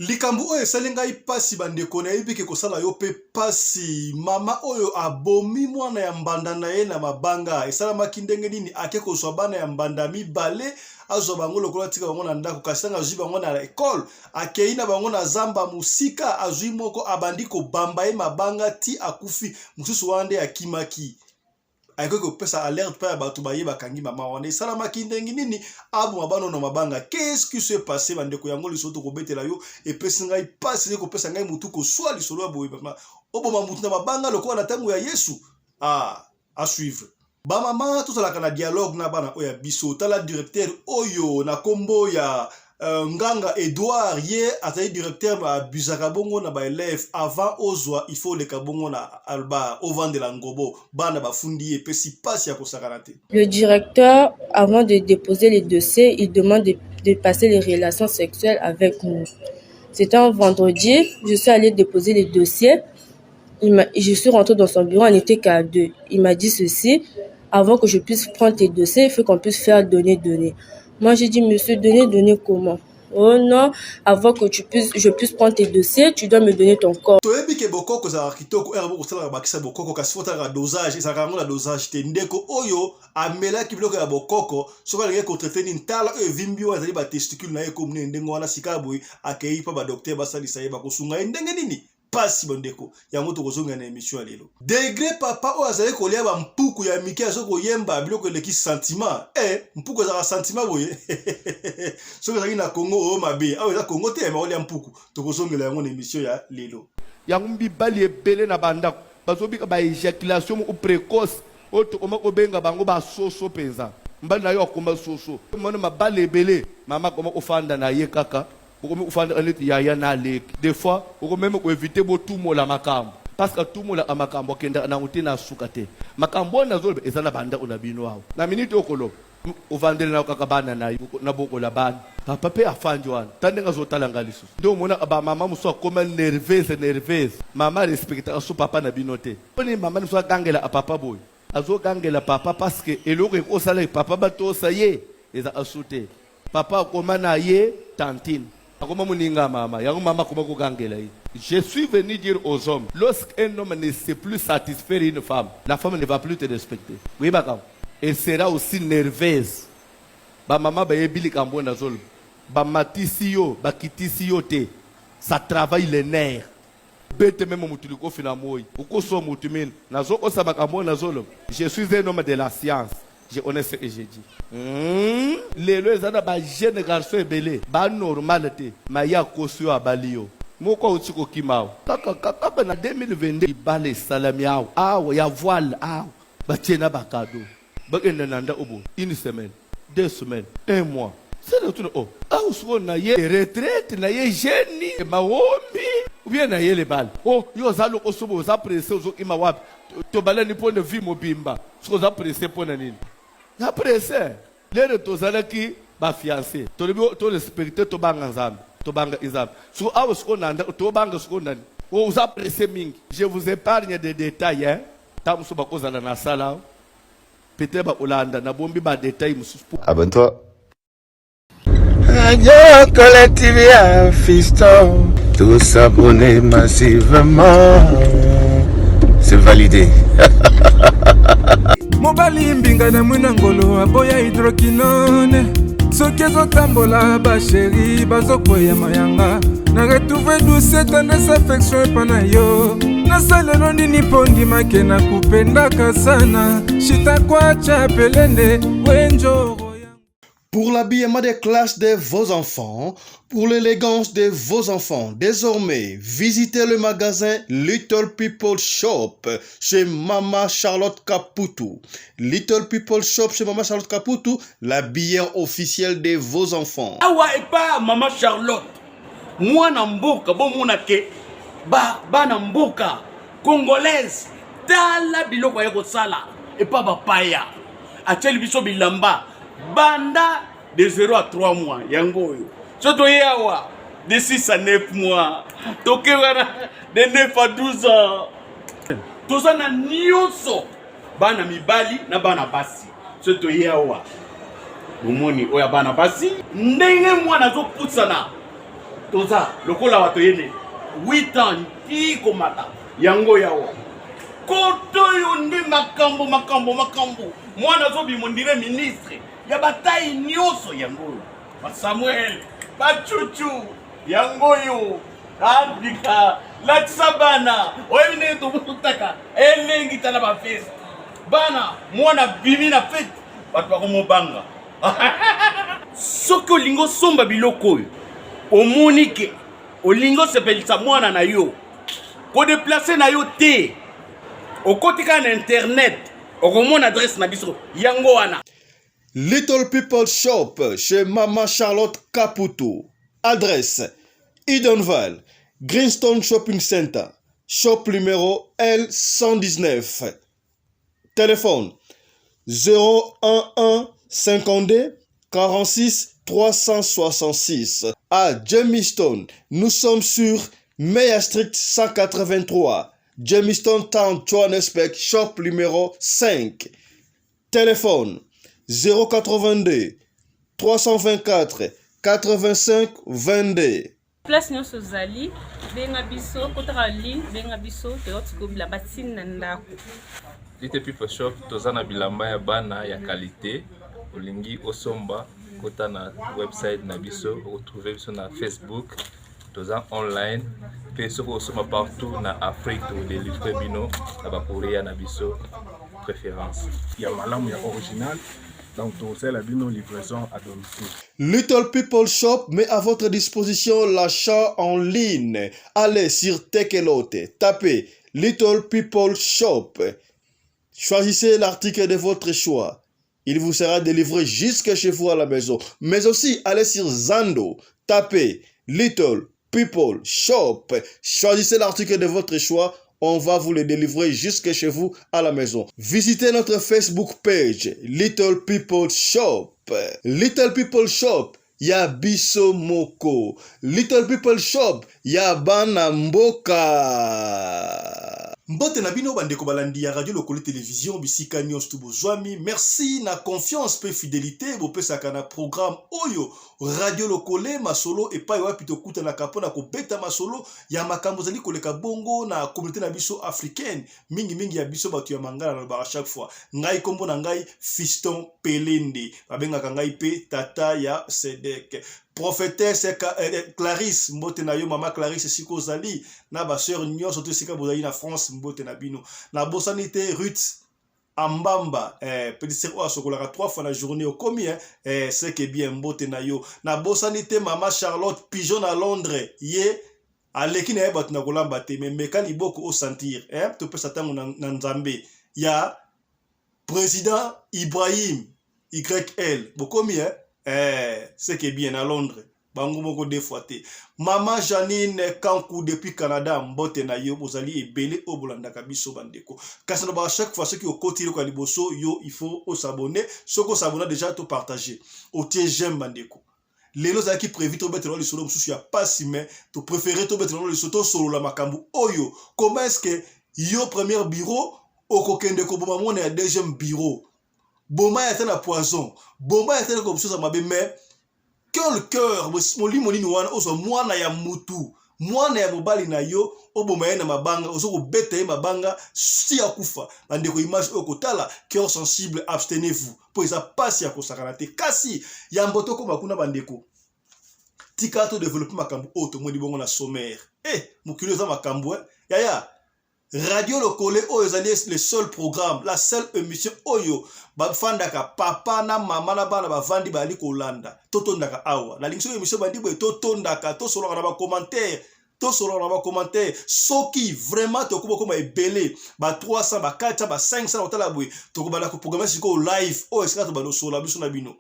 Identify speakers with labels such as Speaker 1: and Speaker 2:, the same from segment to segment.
Speaker 1: Likambo oyo esali ngai pasi bandeko, nayebi ke kosala yo pe pasi. Mama oyo abomi mwana ya mbanda na ye na mabanga. Esalamaki ndenge nini? Ake kozwa bana ya mbanda mibale, azwa bango lokola atika bango na ndako, kasi ntango azwi bango na ekole, akei na bango na zamba mosika, azwi moko abandi kobamba ye mabanga ti akufi, mosusu wana nde akimaki. Akoki kopesa alerte mpe ya bato baye bakangi mama wana. Esalamaki ndenge nini aboma bana na mabanga? Qu'est-ce qui s'est passé bandeko? Yango lisolo tokobetela yo epesi ngai mpasi, ezali kopesa ngai motu koswa lisolo ya boye. Oboma motu na mabanga lokola na ntango ya Yesu. Ah, à suivre. Bamama, tozalaka na dialogue na bana oyo ya biso. Tala directeur oyo na kombo ya Nganga Edouard, ye azali directeur, abusaka bongo na ba élèves. Avant ozwa, il faut oleka bongo na alba ovandela ngobo. Bana bafundi ye, epesi pasi ya kosakana te.
Speaker 2: Le directeur, avant de déposer les dossiers, il demande de passer les relations sexuelles avec nous. C'était un vendredi, je suis allée déposer les dossiers. Je suis rentrée dans son bureau, on n'était qu'à deux. Il m'a dit ceci: avant que je puisse prendre tes dossiers, il faut qu'on puisse faire donner, donner. Moi, j'ai dit: monsieur, donner, donner comment? Oh non, avant que je puisse prendre tes dossiers, tu dois me donner ton corps.
Speaker 1: Toyebi ke bokoko ezalaka kitoko, ere bokosalaka bakisa bokoko, kasi faut otalaka dosage. Ezalaka yango na dosage te. Ndeko oyo amelaki biloko ya bokoko, soki alingi kotraiter nini, tala oyo evimbi wana, ezali batesticule na ye ekomi nini ndenge wana. Sika boye akei mpa badocteur basalisa ye, bakosunga ye ndenge nini? Pasi bandeko, yango tokozongela na émission ya lelo. Degré papa oyo azali kolia bampuku ya mike, aza koyemba biloko eleki sentiment. E mpuku ezalaka sentiment boye. Soki ezalaki na Congo, oyo mabe. Awa eza Congo te, makolia mpuku. Tokozongela yango na émission ya lelo.
Speaker 3: Yango mibali ebele na bandako bazobika baéjaculation moko précoce oyo tokoma kobenga bango basoso mpenza. Mobali na yo akoma soso. Mona mabala ebele, mama akoma kofanda na ye kaka, okomi kofanda neti yaya na aleki. Des fois okomeme koéviter botumola makambo, parce que atumolaka makambo, akendaka nango te na suka te. Makambo oyo nazoloba eza na bandako na bino awa. Na miniti okoloba ovandeli na kaka bana na yo na bokola bana, papa mpe afandi wana ta ndenge azotala nga lisusu. Nde omonaka bamama mosusu akoma nerveuse, nerveuse. Mama arespectaka so papa na bino te. Mponi mama mosusu agangela papa boye, azogangela papa parce que eloko ekosala papa batosa ye eza asu te. Papa akoma na ye tantine, akoma moninga mama, yango mama akoma kogangela ye. Je suis venu dire aux hommes: lorsqu'un homme ne sait plus satisfaire une femme, la femme ne va plus te respecter. Oyebaka, elle sera aussi nerveuse. Bamama bayebi likambo oyo nazoloba. Bamatisi yo, bakitisi yo te, ça travaille les nerfs. Bete même mutu likofi na moi, okosoa mutu mini. Nazokosa makambo oyo nazoloba? Je suis un homme de la science, je connais ce que j'ai dit. Lelo eza na bajeune garçon ebele banormal te, ma ye akosi yo, abali yo. Moko auti kokima awa kaka kaka na 2022, libala esalami awa awa ya voile awa, batie na bacadeau, bakende na ndako boye, une semaine, 2 semaines, un mois, sele tuna o awa sikoyo na ye retraite na ye jeune maombi ou bien na ye lebala. O yo oza lokoso boye, oza pressé, ozokima wapi? Tobalani mpo na vie mobimba, soki oza pressé mpo na nini? Na pressé lere tozalaki bafiancé, tolobi torespecte, tobanga Nzambe, tobanga Nzambe. Siko awa sikoyo na ndako tobanga sikoyo nani? Oza pressé mingi. Je vous épargne des détails, hein. Ntango mosusu bakozala na sala awa, peut-être bakolanda, nabombi badétail mosusu.
Speaker 4: Abonne-toi.
Speaker 5: Radio Collective Fiston, tous abonnés massivement. C'est validé.
Speaker 6: Mobali mbinga na mwina ngolo aboya hydroquinone. Soki ezotambola, bachéri bazokweya mayanga. Na retrouve douce, tendresse, affection epa na yo. Nasalelo nini mpo ndimake na kupendaka sana? Shitakwacha pelende wenjoro.
Speaker 1: Pour l'habillement des classes de vos enfants, pour l'élégance de vos enfants, désormais, visitez le magasin Little People Shop chez Mama Charlotte Caputu. Little People Shop chez Mama Charlotte Caputu, l'habilleur officiel de vos enfants.
Speaker 7: Awa epa Mama Charlotte, mwana mboka, bomona ke ba bana mboka congolaise, tala biloko aye kosala epa bapaya. Atieli biso bilamba banda de 0 à 3 mois. Yango oyo so toye awa de 6 à 9 mois, toke wana de 9 à 12 ans. Toza na nyonso, bana mibali na bana basi. So toye awa, bomoni oyo ya bana basi, ndenge mwana azopusana. Toza lokola bato yene 8 ans ti komata yango yawa koto oyo nde makambo makambo makambo mwana azobima ondire ministre ya batai nyonso yango oyo basamuel bacucu yango oyo abika latisa bana oyebi ndenge tobutaka elengi tala bafeste bana mwana bimi na fete bato bakomobanga. Soki olingi osomba biloko oyo, omoni ke olingi osepelisa mwana na yo, kodeplace na yo te, okoti kaka na internet okomona adresse na biso yango wana.
Speaker 1: Little People Shop chez Maman Charlotte Kaputu. Adresse Edenvale, Greenstone Shopping Center, shop numéro L119. Téléphone 011 52 46 366. À Jamestown, nous sommes sur Meyer Street 183, Jamestown Town, Johannesburg, shop numéro 5. Téléphone 082 324 85 22.
Speaker 4: Place nionso ozali benga biso kotaka ligne benga biso toyok sikoyo bilamba ti na ndako.
Speaker 8: Little People Shop toza na bilamba ya bana ya qualite olingi osomba kota na website na biso okotrouve biso na Facebook toza online pe soki osomba partout na Afrique tokodelivre bino na ba courrier na biso préférence
Speaker 6: ya malamu ya original. Donc tokosalela bino livraison à domicile.
Speaker 1: Little People Shop met à votre disposition l'achat en ligne. Allez sur Tekelote, tapez Little People Shop. Choisissez l'article de votre choix. Il vous sera délivré jusque chez vous à la maison. Mais aussi, allez sur Zando, tapez Little People Shop. Choisissez l'article de votre choix. On va vous le délivrer jusque chez vous à la maison. Visitez notre Facebook page, Little People Shop. Little People Shop, ya biso moko. Little People Shop, ya bana mboka. Mbote na bino bandeko balandi ya Radio Lokole Television bisika nyonso tu bozwami. Merci na confiance pe fidelite bopesaka na programme oyo Radio Lokole masolo epai wapi tokutanaka mpo na kobeta masolo ya makambo ezali koleka bongo na communauté na biso africaine, mingi mingi ya biso bato ya mangala. Nalobaka chaque fois, ngai kombo na ngai Fiston Pelende, babengaka ngai pe tata ya Sedek. Prophétesse Clarisse, mbote na yo mama Clarisse esika ozali, na ba sœur nyonso to esika bozali na France, mbote na bino. Nabosani te Ruth Ambamba, petit sœur oyo asokolaka 3 fois na journée, okomi c'est que bien, mbote na yo. Nabosani te mama Charlotte Pigeon na Londres, ye aleki na ye bato na kolamba te, mais meka liboko o sentir, topesa ntango na Nzambe ya président Ibrahim YL, bokomi c'est que bien na Londres. Bango moko deux fois te. Mama Janine Kanku depuis Canada, mbote na yo, bozali ebele oyo bolandaka biso bandeko. Kasi na ba chaque fois soki okoti eloko ya liboso yo il faut osabonner, soki osabonner déjà to partager. Otie j'aime bandeko. Lelo ezalaki prévu tobetela lisolo mosusu ya pasi, mais to préférer tobetela lisolo tosolola makambo oyo. Comment est-ce que yo premier bureau okokende koboma mwana ya deuxième bureau? Boma ya te na poison, boma ya te na komosusu mabe, mais quel cœur molimo nini wana ozwa mwana ya mutu, mwana ya mobali na yo oboma ye na mabanga, ozo kobeta ye mabanga si akufa. Bandeko, image oyo kotala, cœur sensible, abstenez-vous, po eza pasi ya kosakana te. Kasi yambo tokóma kuna bandeko, tika to développer makambo oyo tomoni bongo na sommaire. Mokili eza makambo, yaya Radio Lokole oyo ezali le seul programme, la seule émission oyo bafandaka papa na mama na bana bavandi bazali kolanda. Totondaka awa, nalingi soki émission bandi boye totondaka, tosololaka na bacommentaire, tosololaka na bacommentaire. Soki vraiment tokoma koma ebele ba 300 ba 400 ba 500 na kotala boye, tokobanda koprogramme sikoyo live oyo esika tobanda kosolola biso na bino,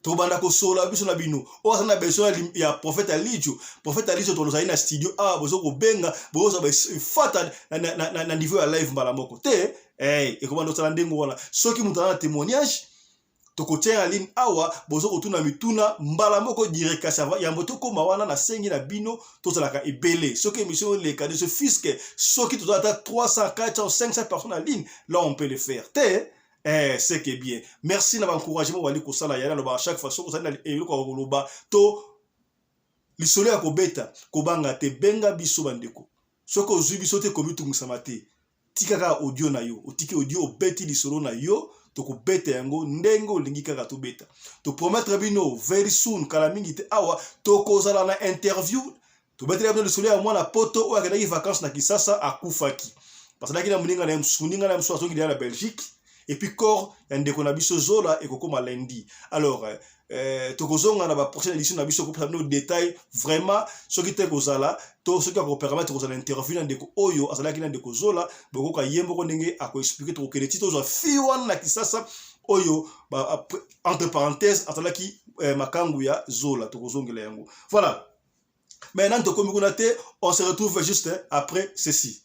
Speaker 1: tobanda kosolola biso na bino. Oyo aza na besoin ya prophète Alijo, prophète Alijo, tozali na studio awa, bozo kobenga, bozozwa bafata na niveau ya live mbala moko te. Ekobanda kosala ndenge wana. Soki moto aza na témoignage, tokotia ya ligne awa, bozo kotuna mituna mbala moko direct. Kasi yambo tokóma wana, nasengi na bino tozalaka ebele. Soki émission oleka, ne suffit que soki tozala ata 300, 400, 500 personnes en ligne, là on peut le faire te. C'est que bien, merci na baencouragement bali kosala. Ya naloba chaque fois, soki ozali na eloko ya koloba to Lisolo ya kobeta, kobanga te, benga biso bandeko. Soki ozwi biso te, komitungisama te. Tika kaka audio na yo. Otiki audio, obeti lisolo na yo, tokobeta yango ndenge olingi kaka tobeta. To promettre bino very soon, kala mingi te awa tokozala na interview. Tobetela bino lisolo ya mwana poto oyo akendaki vacances na Kisasa, akufaki. Basalaki na moninga na ye mosusu, moninga na ye mosusu azongi deja na Belgique. Et puis corps ya ndeko na biso Zola ekokoma lundi. Alors tokozonga na ba prochaine édition na biso kopesa bino détail vraiment soki te kozala to soki akopermettre kozala interview na ndeko oyo azalaki na ndeko Zola, bokoka ye moko ndenge akoexplike. Tokokende ti tozwa fille wana na Kisasa oyo ba, entre parenthèses azalaki makangu ya Zola, tokozongela yango. Voilà, maintenant tokomi kuna te, on se retrouve juste après ceci.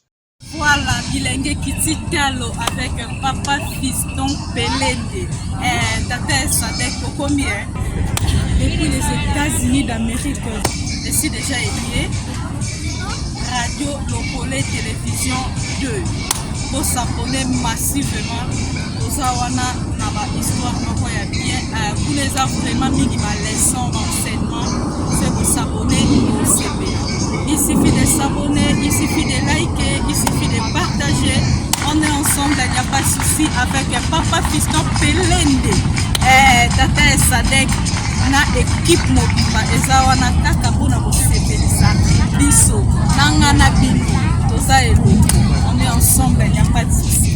Speaker 4: Voilà, bilenge kiti talo avec papa Fiston Pelende. Eh, tata Sadek okomi eh? Depuis les États-Unis d'Amérique, je suis déjà écrit. Radio Lokole Télévision 2. Pour s'abonner massivement. Toza wana na ba histoire moko ya bien. Kuna eza vraiment mingi ba leçon, ba enseignement. C'est pour s'abonner au CP. Il suffit de s'abonner, il suffit de liker, il suffit de partager. On est ensemble, il n'y a pas de souci avec Papa Fiston Pelende. Eh, Tata Sadek na équipe mobimba eza wana kaka mpona kosepelisa biso na nga na bino toza eloko. On est ensemble, il n'y a pas de souci.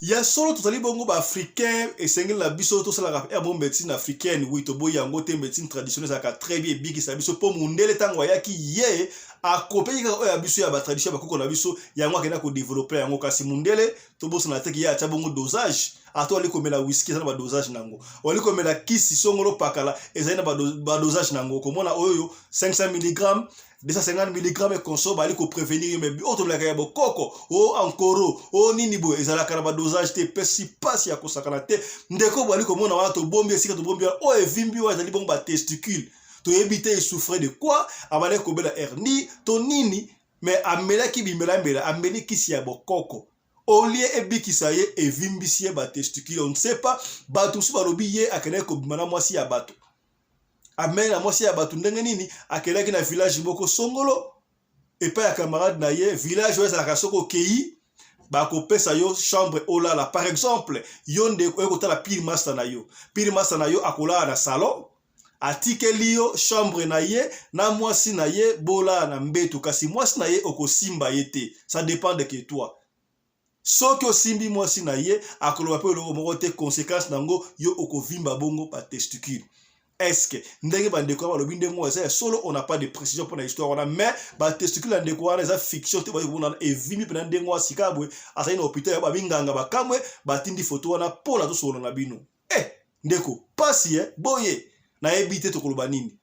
Speaker 1: Ya solo, tozali bongo baafricain, esengeli na biso tosalaka ya bo médecine africaine. Oui, toboyi yango te, médecine traditionnelle ezalaka très bien, ebikisa biso. Mpo mundele ntango ayaki, ye akopeki kaka oyo ya biso ya batradition ya bakoko na biso, yango akenda kodévelopper yango. Kasi mundele, tobosana te ke ye atya bongo dosage. Ata wali komela whisky, eza na badosage nango. Wali komela kisi songolo pakala, ezali na badosage nango. Okomona oyo 500 mg, 250 mg ekonso, bali koprévenir yo. Mais oyo tomelaka ya bokoko o ankoro o nini boye, ezalaka na badosage te. Epesi mpasi ya kosakana te. Ndeko bali komona wana, tobombi esika tobombi wana, oyo evimbi wana ezali bongo batesticule. Toyebi te esouffre de quoi, abandaki kobela hernie to nini, mais amelaki bimelambela, ameli kisi ya bokoko, au lieu ebikisa ye, evimbisi ye batesticule. On ne sait pas, bato mosusu balobi ye akendaki kobima na mwasi ya bato. Ameli na mwasi ya bato ndenge nini? Akendaki na village moko songolo epai ya camarade na ye. Village oyo ezalaka, soki okei, bakopesa yo chambre olala. Par exemple, yo ndeko oye kotala pire master na yo, pire master na yo akolala na salon, atikeli yo chambre na ye na mwasi na ye, bolala na mbeto. Kasi mwasi na ye okosimba ye te, ça dépend de que toi. Soki osimbi mwasi na ye, akoloba mpe eloko moko te. Conséquence nango, yo okovimba bongo batesticule. Est-ce ndenge bandeko wana balobi ndenge oyo eza ya solo? On n'a pas de précision mpona histoire wana, mais batesticule ya ndeko wana eza fiction te. Bakomona evimbi mpena ndenge wana. Sika boye azali na hôpital ya baminganga, bakamwe, batindi foto wana mpona tosolola na bino. Eh ndeko, pasi e boye, nayebi te tokoloba nini.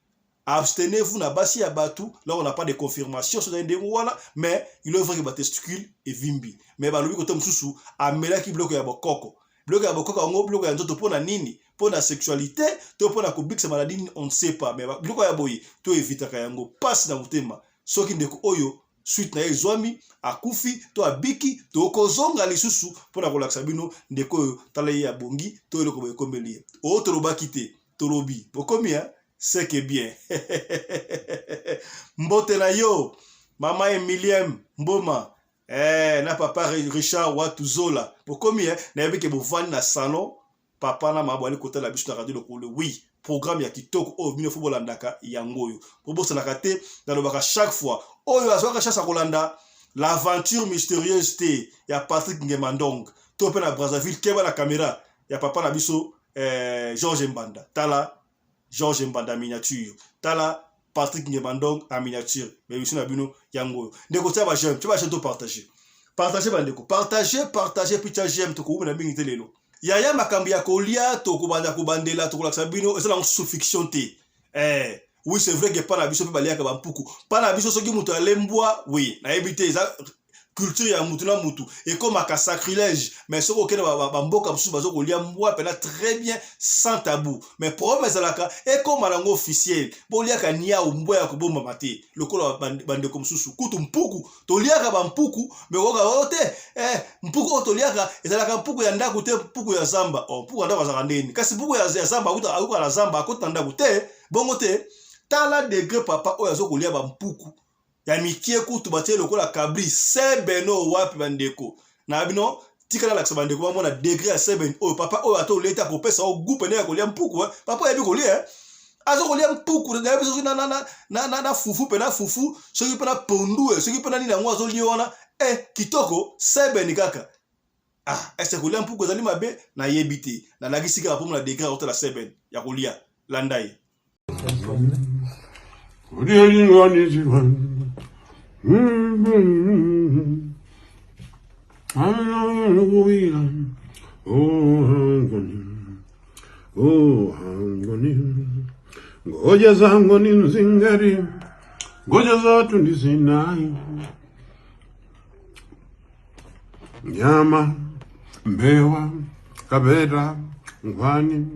Speaker 1: Abstenez-vous na basi ya bato. Là, on n'a pas de confirmation so ezali ndenge wana, mais il est vrai que batesticule evimbi. Mais balobi kote mosusu amelaki biloko ya bokoko. Biloko ya bokoko yango, biloko ya nzoto, mpo na nini? Mpo na sexualité to mpo na kobikisa maladie nini? On ne sait pas. Mais biloko ya boye to evitaka yango. Pasi na motema. Soki ndeko oyo suite na ye ezwami, akufi to abiki, tokozonga lisusu mpona kolakisa bino ndeko oyo. Tala ye, abongi to eloko boye ekombeli ye. Oyo tolobaki te, tolobi bokomi hein? C'est que bien. Mbote na yo mama Emiliem Mboma na papa Richard Watuzola, bokomi eh? Nayebi ke bovandi na salon, papa na mama, bwali kotala biso na Radio Lokolo. Oui, programme ya kitoko oyo bino fo bolandaka yango oyo. Bobosanaka te, nalobaka chaque fois, oyo azwaka chance ya kolanda L'aventure mystérieuse te ya Patrick Ngemandong, to mpe na Brazzaville, keba na caméra ya papa na biso Georges Mbanda. Tala Georges Mbanda miniature, tala Patrick Ngemandong en miniature. Émission na bino yango oyo. Ndeko, tia ba j'aime, tia ba j'aime, to partage, partage bandeko, partage, partage, puis tia j'aime. Tokowumela mingi te lelo. Yaya, makambo ya kolia, tokobanda kobandela, tokolakisa bino, eza nango sous fiction te. Oui, c'est vrai que mpa na biso mpe baliaka bampuku. Mpa na biso, soki moto alembwa, oui, nayebi te, eza culture ya mutu na mutu, ekomaka sacrilège. Mais soki okende bamboka mosusu, baza kolia mbwa mpena très bien, sans tabou. Mais problème ezalaka ekóma nango officiel, boliaka niau, mbwa ya kobombama te lokola bandeko mosusu. Kutu mpuku, toliaka bampuku, mais okoka oyo te. Mpuku oyo toliaka ezalaka mpuku ya ndako te, mpuku ya zamba. Oh, mpuku ya ndako azalaka ndeni? Kasi mpuku ya zamba akuka na zamba, akoti na ndako te, bongo te. Tala degre papa oyo azo kolia ba mpuku ya mikie kutu batie lokola kabri seben oyo wapi bandeko na bino tika nalakisa bandeko bamona degre ya seben oyo papa oyo ata oleti akopesa yo gu pene ya kolia mpuku eh. Papa oyebi kolia eh. Azo kolia mpuku nayebi soki na, na, na, na, na, na fufu mpe na fufu soki mpe na pondu eh, soki mpe na nini yango azolia wana eh, kitoko seben kaka. Ah, est-ce kolia mpuku ezali mabe? Nayebi te, nalakisi kaka mpo mona degre akotala seben ya kolia. Landa ye.
Speaker 5: Ngoja zangu ni mzingari, ngoja zatu ni zinai nyama mbewa kapeta nkhwani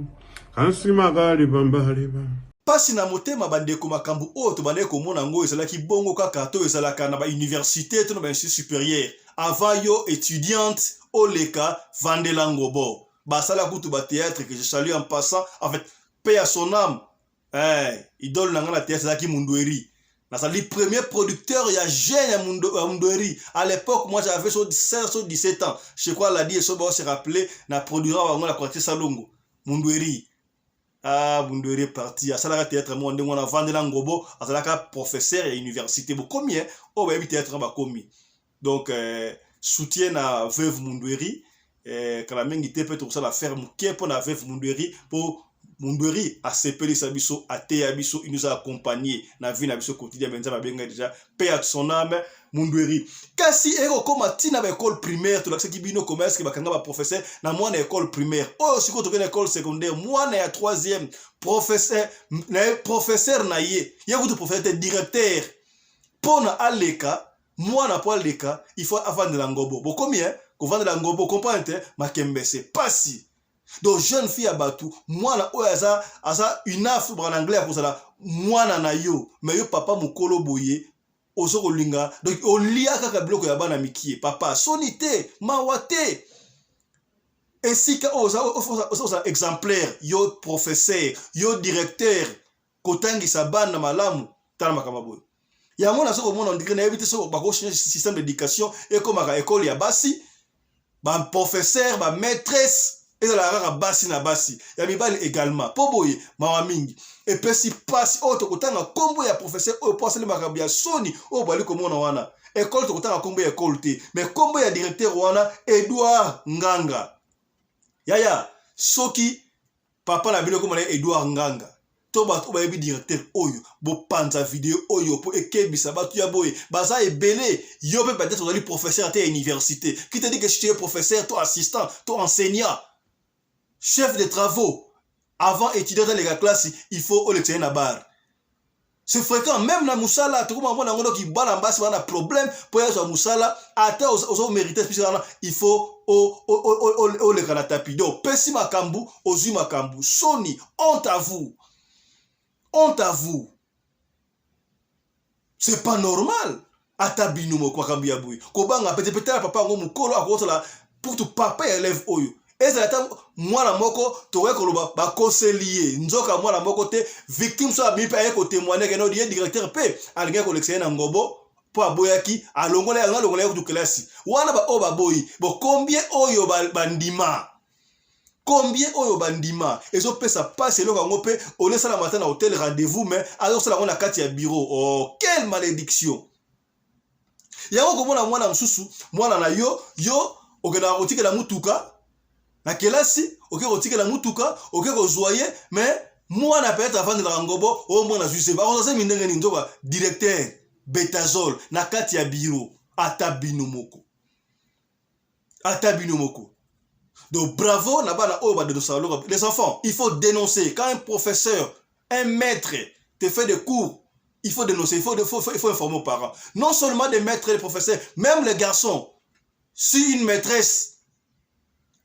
Speaker 5: kansima kali pambalipa.
Speaker 1: Pasi na motema bandeko, makambo oyo tobandaki komona yango ezalaki bongo kaka to ezalaka na ba universite to na ba institut superieur. Avant yo etudiante oleka vandela ngobo basala kutu ba theatre que je salue en passant, en fait paix à son âme. Eh, idole na nga na théâtre ezalaki Mundueri. Nazali premier producteur ya jeune ya Mundueri. À l'époque, moi j'avais 16 ou 17 ans. Je crois l'a dit et so se rappeler na produira bango na quartier Salongo. Mundueri. Ah, Mundueri est parti. Asalaka théâtre mo ndenge wana vandela ngobo, azalaka professeur ya université. Bokomi hein, oyo bayebi théâtre bakomi. Donc soutien na veuve Mundueri. Kala mingi te mpe tokosala affaire moke mpo na veuve Mundueri, mpo Mundueri asepelisa biso, ateya biso, il nous a accompagné na vie na biso quotidien. Mais Nzambe abenga déjà, paix à son âme Mundueri. Kasi ekokoma ntina ba école primaire, tolakisaki bino comment est-ce que bakanga ba professeur na mwana école primaire. Oyo sikoyo tokende école secondaire, mwana ya 3e professeur na ye, professeur na ye, ye kutu professeur te, directeur, mpona aleka mwana, po aleka il faut avandela ngobo. Bokomi eh? Kovandela ngobo, comprendre te makembese pasi. Donc jeune fille ya bato, mwana oyo aza enough baka na anglais ya kozala mwana na yo, mais yo papa mokolo boye ozo kolinga donc olia kaka biloko ya bana mikie. Papa, soni te, mawa te. Esika oyo ozala exemplaire, yo professeur, yo directeur, kotangisa bana malamu, tala makambo boye. Yango nazo komona ondire nayebi te soki bakochange système d'éducation, ekomaka ekole ya basi, baprofesseur, bamaîtresse ezalaka kaka basi na basi, ya mibali également, mpo boye mawa mingi, epesi mpasi. Oyo tokotanga nkombo ya professeur oyo mpo asali makambo ya soni oyo bali komona wana ekole, tokotanga nkombo ya ekole te, mais nkombo ya directeur wana, Edouard Nganga. Yaya, soki papa na bino komona Edouard Nganga to bato oyo bayebi directeur oyo, bopanza video oyo mpo ekebisa bato ya boye, baza ebele. Yo mpe peut-être ozali professeur te ya université, qui te dit que si tu es professeur to assistant to enseignant, chef de travaux, avant étudiant aleka classe, il faut olekisa ye na bar? C'est fréquent même na mosala, tokoma mona yango. Donc bana basi bana problème mpo yazwa mosala, ata ozomérite puisque wana il faut oleka na tapis. Donc pesi makambo, ozwi makambo, soni. Honte à vous, honte à vous, c'est pas normal. Ata bino moko, makambo ya boye, kobanga pete pete na papa yango mokolo akosala pour papa ya élève oyo. Ezala ata mwana moko, tokoki koloba bakoseli ye, nzoka mwana moko te. Victime so abimi mpe aye kotémoigne keno ye directeur mpe alingaki kolekisa ye na ngobo mpo aboyaki, alongola yango, alongola ye kutu kelasi wana. Baoyo baboyi bo, combien oyo bandima? Combien oyo bandima? Ezopesa mpasi. Eloko yango mpe olesalama ata na hotel rendez-vous, mais azosala yango na kati ya bureau. Oh, quelle malédiction! Yango komona mwana mosusu, mwana na yo, yo okendaka kotikela mutuka na kelasi, oke kotikela mutuka, oke kozwa ye, mais mwana peut-être avandelaka ngobo oyo, mwana azwi zemi. Akozwa zemi ndenge nini? Nzoka directeur betazol na kati ya bureau. Ata bino moko, ata bino moko. Donc bravo na bana oyo badénonçaka loka. Les enfants, il faut dénoncer. Quand un professeur, un maître te fait des cours, il faut dénoncer, il faut informer aux parents. Non seulement des maîtres et des professeurs, même les garçons. Si une maîtresse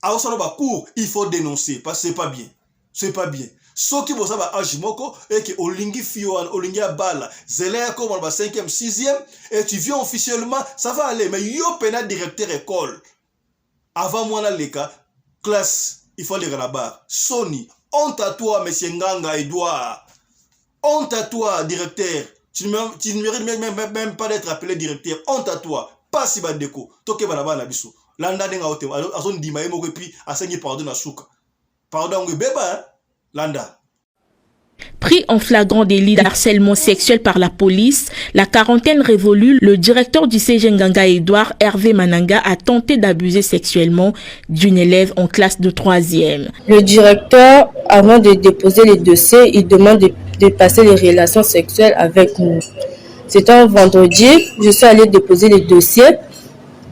Speaker 1: a osala bacours, il faut dénoncer parce que c'est pas bien, c'est pas bien. Soki boza ba âge moko eke olingi fille wana, olingi abala, zela ya koma na ba 5e, 6e et tu viens officiellement, ça va aller. Mais yo pena directeur école, avant mwana leka classe, il faut aleka na bar. Soni, honte à toi, monsieur Nganga Edouard. Honte à toi, directeur. Tu ne, tu ne mérites même, même, même pas d'être appelé directeur. Honte à toi. Pasi bandeko. Tokeba na bana biso. Landa ndenge aote azondima ye moko epuis asengi pardon na suka. Pardon yango ebeba hein? Landa.
Speaker 9: Pris en flagrant délit d'harcèlement sexuel par la police, la quarantaine révolue, le directeur du CG Nganga Edouard Hervé Mananga a tenté d'abuser sexuellement d'une élève en classe de troisième.
Speaker 2: Le directeur, avant de déposer les dossiers, il demande de, de passer les relations sexuelles avec nous. C'était un vendredi, je suis allée déposer les dossiers.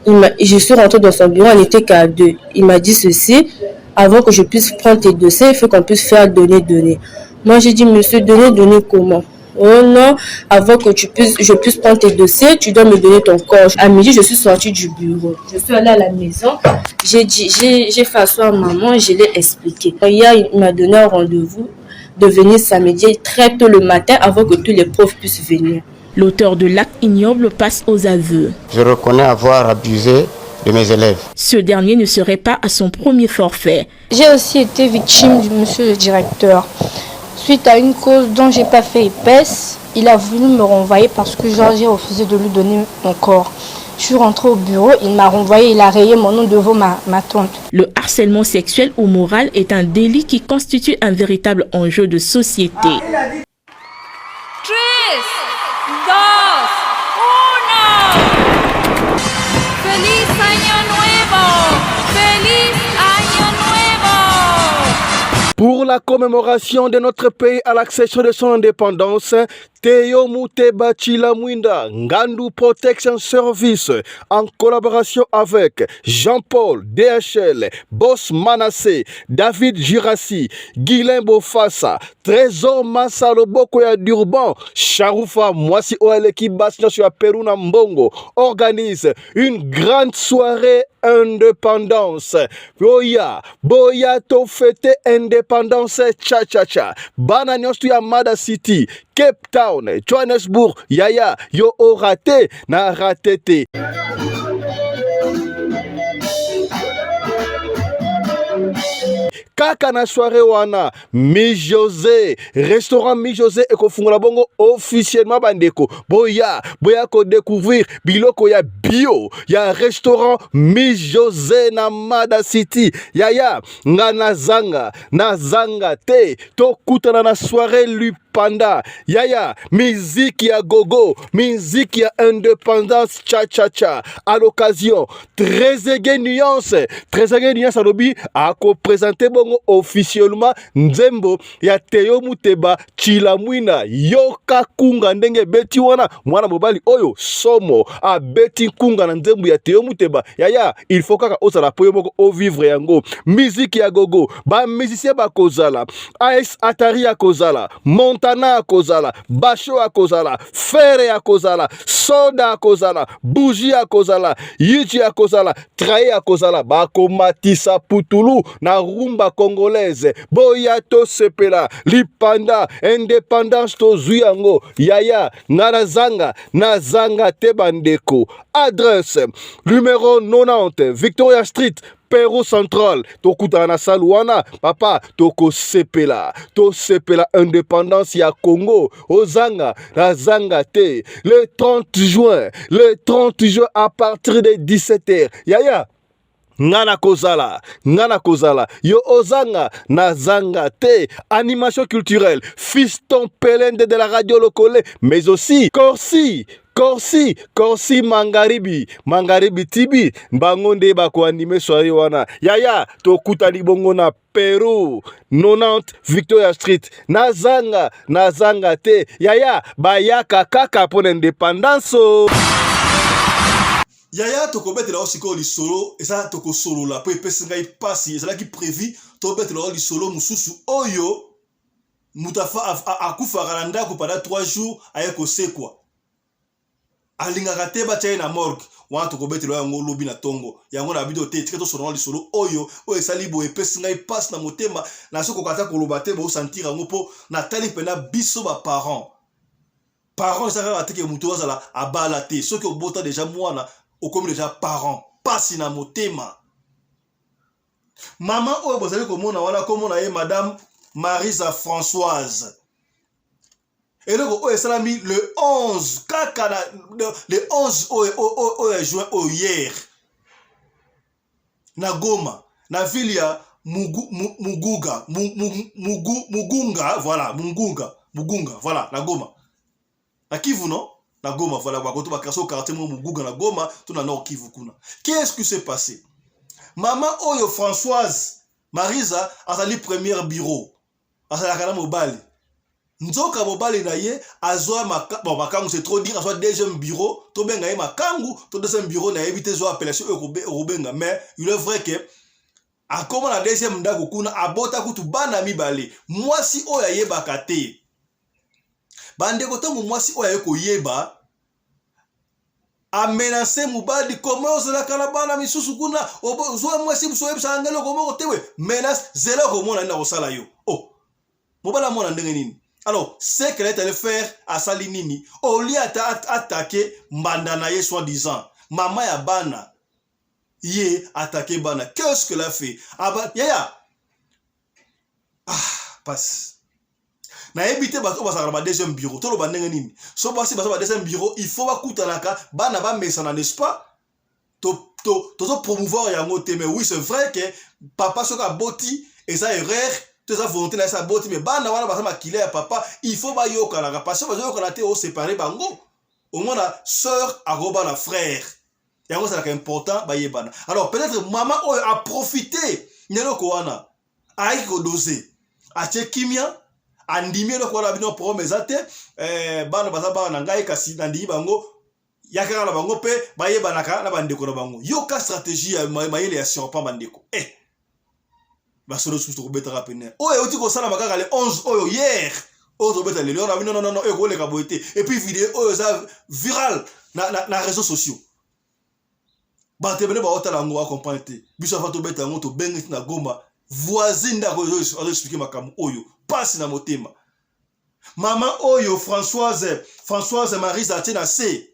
Speaker 2: Il je suis rentrée dans son bureau, on n'était qu'à deux. Il m'a dit ceci, avant que je puisse prendre tes dossiers, il faut qu'on puisse faire donner, donner. Moi, j'ai dit, monsieur, donner, donner comment Oh non, avant que tu puisses, je puisse prendre tes dossiers, tu dois me donner ton corps. À midi, je suis sortie du bureau. Je suis allée à la maison. J'ai dit, j'ai fait asseoir maman, je l'ai expliqué. Hier, il m'a donné un rendez-vous de venir samedi très tôt le matin avant que tous les profs puissent venir.
Speaker 9: L'auteur de l'acte ignoble passe aux aveux.
Speaker 10: Je reconnais avoir abusé de mes élèves.
Speaker 9: Ce dernier ne serait pas à son premier forfait.
Speaker 11: J'ai aussi été victime du monsieur le directeur. Suite à une cause dont j'ai pas fait épaisse, il a voulu me renvoyer parce que j'ai refusé de lui donner mon corps. Je suis rentrée au bureau, il m'a renvoyé, il a rayé mon nom devant ma, ma tante.
Speaker 9: Le harcèlement sexuel ou moral est un délit qui constitue un véritable enjeu de société.
Speaker 12: 3, 2, 1. ¡Feliz Año Nuevo! ¡Feliz Año Nuevo!
Speaker 3: Pour la commémoration de notre pays à l'accession de son indépendance, Théo Muteba Chilamwinda, Ngandu Protection Service, en collaboration avec Jean-Paul DHL, Boss Manassé, David Girassi, Guylain Bofassa, Trésor Massa Loboko ya Durban, Charoufa Mwasi Oeleki Basi nyonso ya Peru na Mbongo, organise une grande soirée indépendance. Boya, boya to fêter indépendance cha cha cha. Bana nyonso ya Mada City, Cape Town, Johannesburg, yaya, yo o raté na raté te. Kaka na soirée wana Mi José, restaurant Mi José ekofungola bongo officiellement bandeko. Boya, boya ko découvrir biloko ya bio ya restaurant Mi José na Mada City. Yaya, nga nazanga, nazanga te. Tokutana na soirée lupanda. Yaya, miziki ya gogo, miziki ya indépendance cha cha cha. À l'occasion, Trezeguet Nuance, Trezeguet Nuance alobi ako présenter bongo officiellement nzembo ya Theo Muteba Chilamwina. Yoka kunga ndenge ebeti wana mwana mobali oyo somo abeti kunga na nzembo ya Theo Muteba. Yaya, il faut kaka ozala po yo moko ovivre yango. Miziki ya gogo, ba musicien bakozala, AS Atari akozala, Montana akozala, Basho akozala, Ferre akozala, Soda akozala, Bougie akozala, Yichi akozala, Trahi akozala, bakomatisa putulu na rumba congolaise. Boya tosepela, lipanda, indépendance tozwi yango. Yaya, nga nazanga, nazanga te bandeko. Adresse numéro 90, Victoria Street, Peru Central. Tokutana na salle wana, papa, tokosepela, tosepela indépendance ya Congo. Ozanga, nazanga te. Le 30 juin, le 30 juin à partir de 17h. Yaya, nga nakozala, nga nakozala, yo ozanga, nazanga te. Animation culturelle, Fiston Pelende de la radio Lokole, mais aussi Corsi, Corsi, Corsi Mangaribi, Mangaribi Tibi, bango nde bakoanime soirée wana. Yaya, tokutani bongo na Peru, 90 Victoria Street. Nazanga, nazanga te. Yaya, bayaka kaka mpo na indépendance.
Speaker 1: Yaya, tokobetela yo sikoyo lisolo, eza tokosolola mpo epesi ngai mpasi. Ezalaki prévu tobetela yo lisolo mosusu oyo moto akufaka na ndako pendant 3 jours aye kosekwa, alingaka te batya ye na morgue. Wana tokobetela yango lobi na ntongo. Yango na bido te, tika tosolola lisolo oyo oyo esali boye, epesi ngai mpasi na motema, nazokoka ata koloba te. Bosentir yango mpo natali mpena biso baparent. Parent eza kaka te ke moto azala abala te. Soki obota deja mwana, okomi deja parent. Mpasi na motema. Mama oyo bozali komona wana, komona ye madame Marisa Françoise. Eloko oyo esalami le 11 kaka na le 11 oyo oyo ya juin oyo hier na Goma na ville ya Mugu, Muguga Mugu, Mugunga voilà Mugunga Mugunga voilà na Goma na Kivu non na Goma voilà bakoto bakarso quartier moko Muguga na Goma to na Nord Kivu kuna. Qu'est-ce qui s'est passé? Mama oyo Françoise Marisa azali première bureau azalaka na mobali nzoka mobali na ye azwa maka, bon, makangu c'est trop dire azwa deuxième bureau tobenga ye makangu to deuxième bureau nayebi te zwa appellation oyo okobenga mais il est vrai que akoma na deuxième ndako kuna abota kutu bana mibale mwasi oyo ayebaka te bandeko ntango mwasi oyo aye koyeba amenase mobali koma ozalaka na bana misusu kuna ozwa mwasi mosusu oyebisaka ngai eloko moko te we menace zela okomona nini akosala yo o oh. mobali amona ndenge nini alors ce qu'elle est allée faire asali nini olie ata atake mbanda na ye soit disant mama ya bana ye atake bana qu'est ce que l'a fait aba yaya ah pasi nayebi te bato oyo bazalaka na ba deuxième bureau toloba ndenge nini so basi baza ba deuxième bureau il faut bakutanaka bana bamesana n'est-ce pas tozo to, to promouvoir yango te mais oui c'est vrai que papa soki aboti eza erreur to eza volonté na ye aboti mais bana wana baza makila ya papa il faut bayokanaka parce que bazoyokana te osepare bango omona sœur akobala frère yango ezalaka important bayebana alors peut-être mama oyo aprofite na eloko wana ayaki kodose atie kimia andimi eloko wana bino problème eza te eh, bana baza bana na ngai kasi nandimi bango yakaka na bango mpe bayebanaka na bandeko na bango yoka stratégie ya mayele ya serpent bandeko eh. basolo susu tokobetaka pene oyo euti kosalama kaka le 11 oyo hier oyo tobeta lelo na bino nonono oyo ekoleka boye te epuis video oyo eza viral na, na, na réseaux sociaux bato ebele baotala yango bacomprendre te biso afa tobeta yango tobengisi na goma voisine nde azoexplike makambo oyo mpasi na motema mama oyo françoise françoise marise atie na se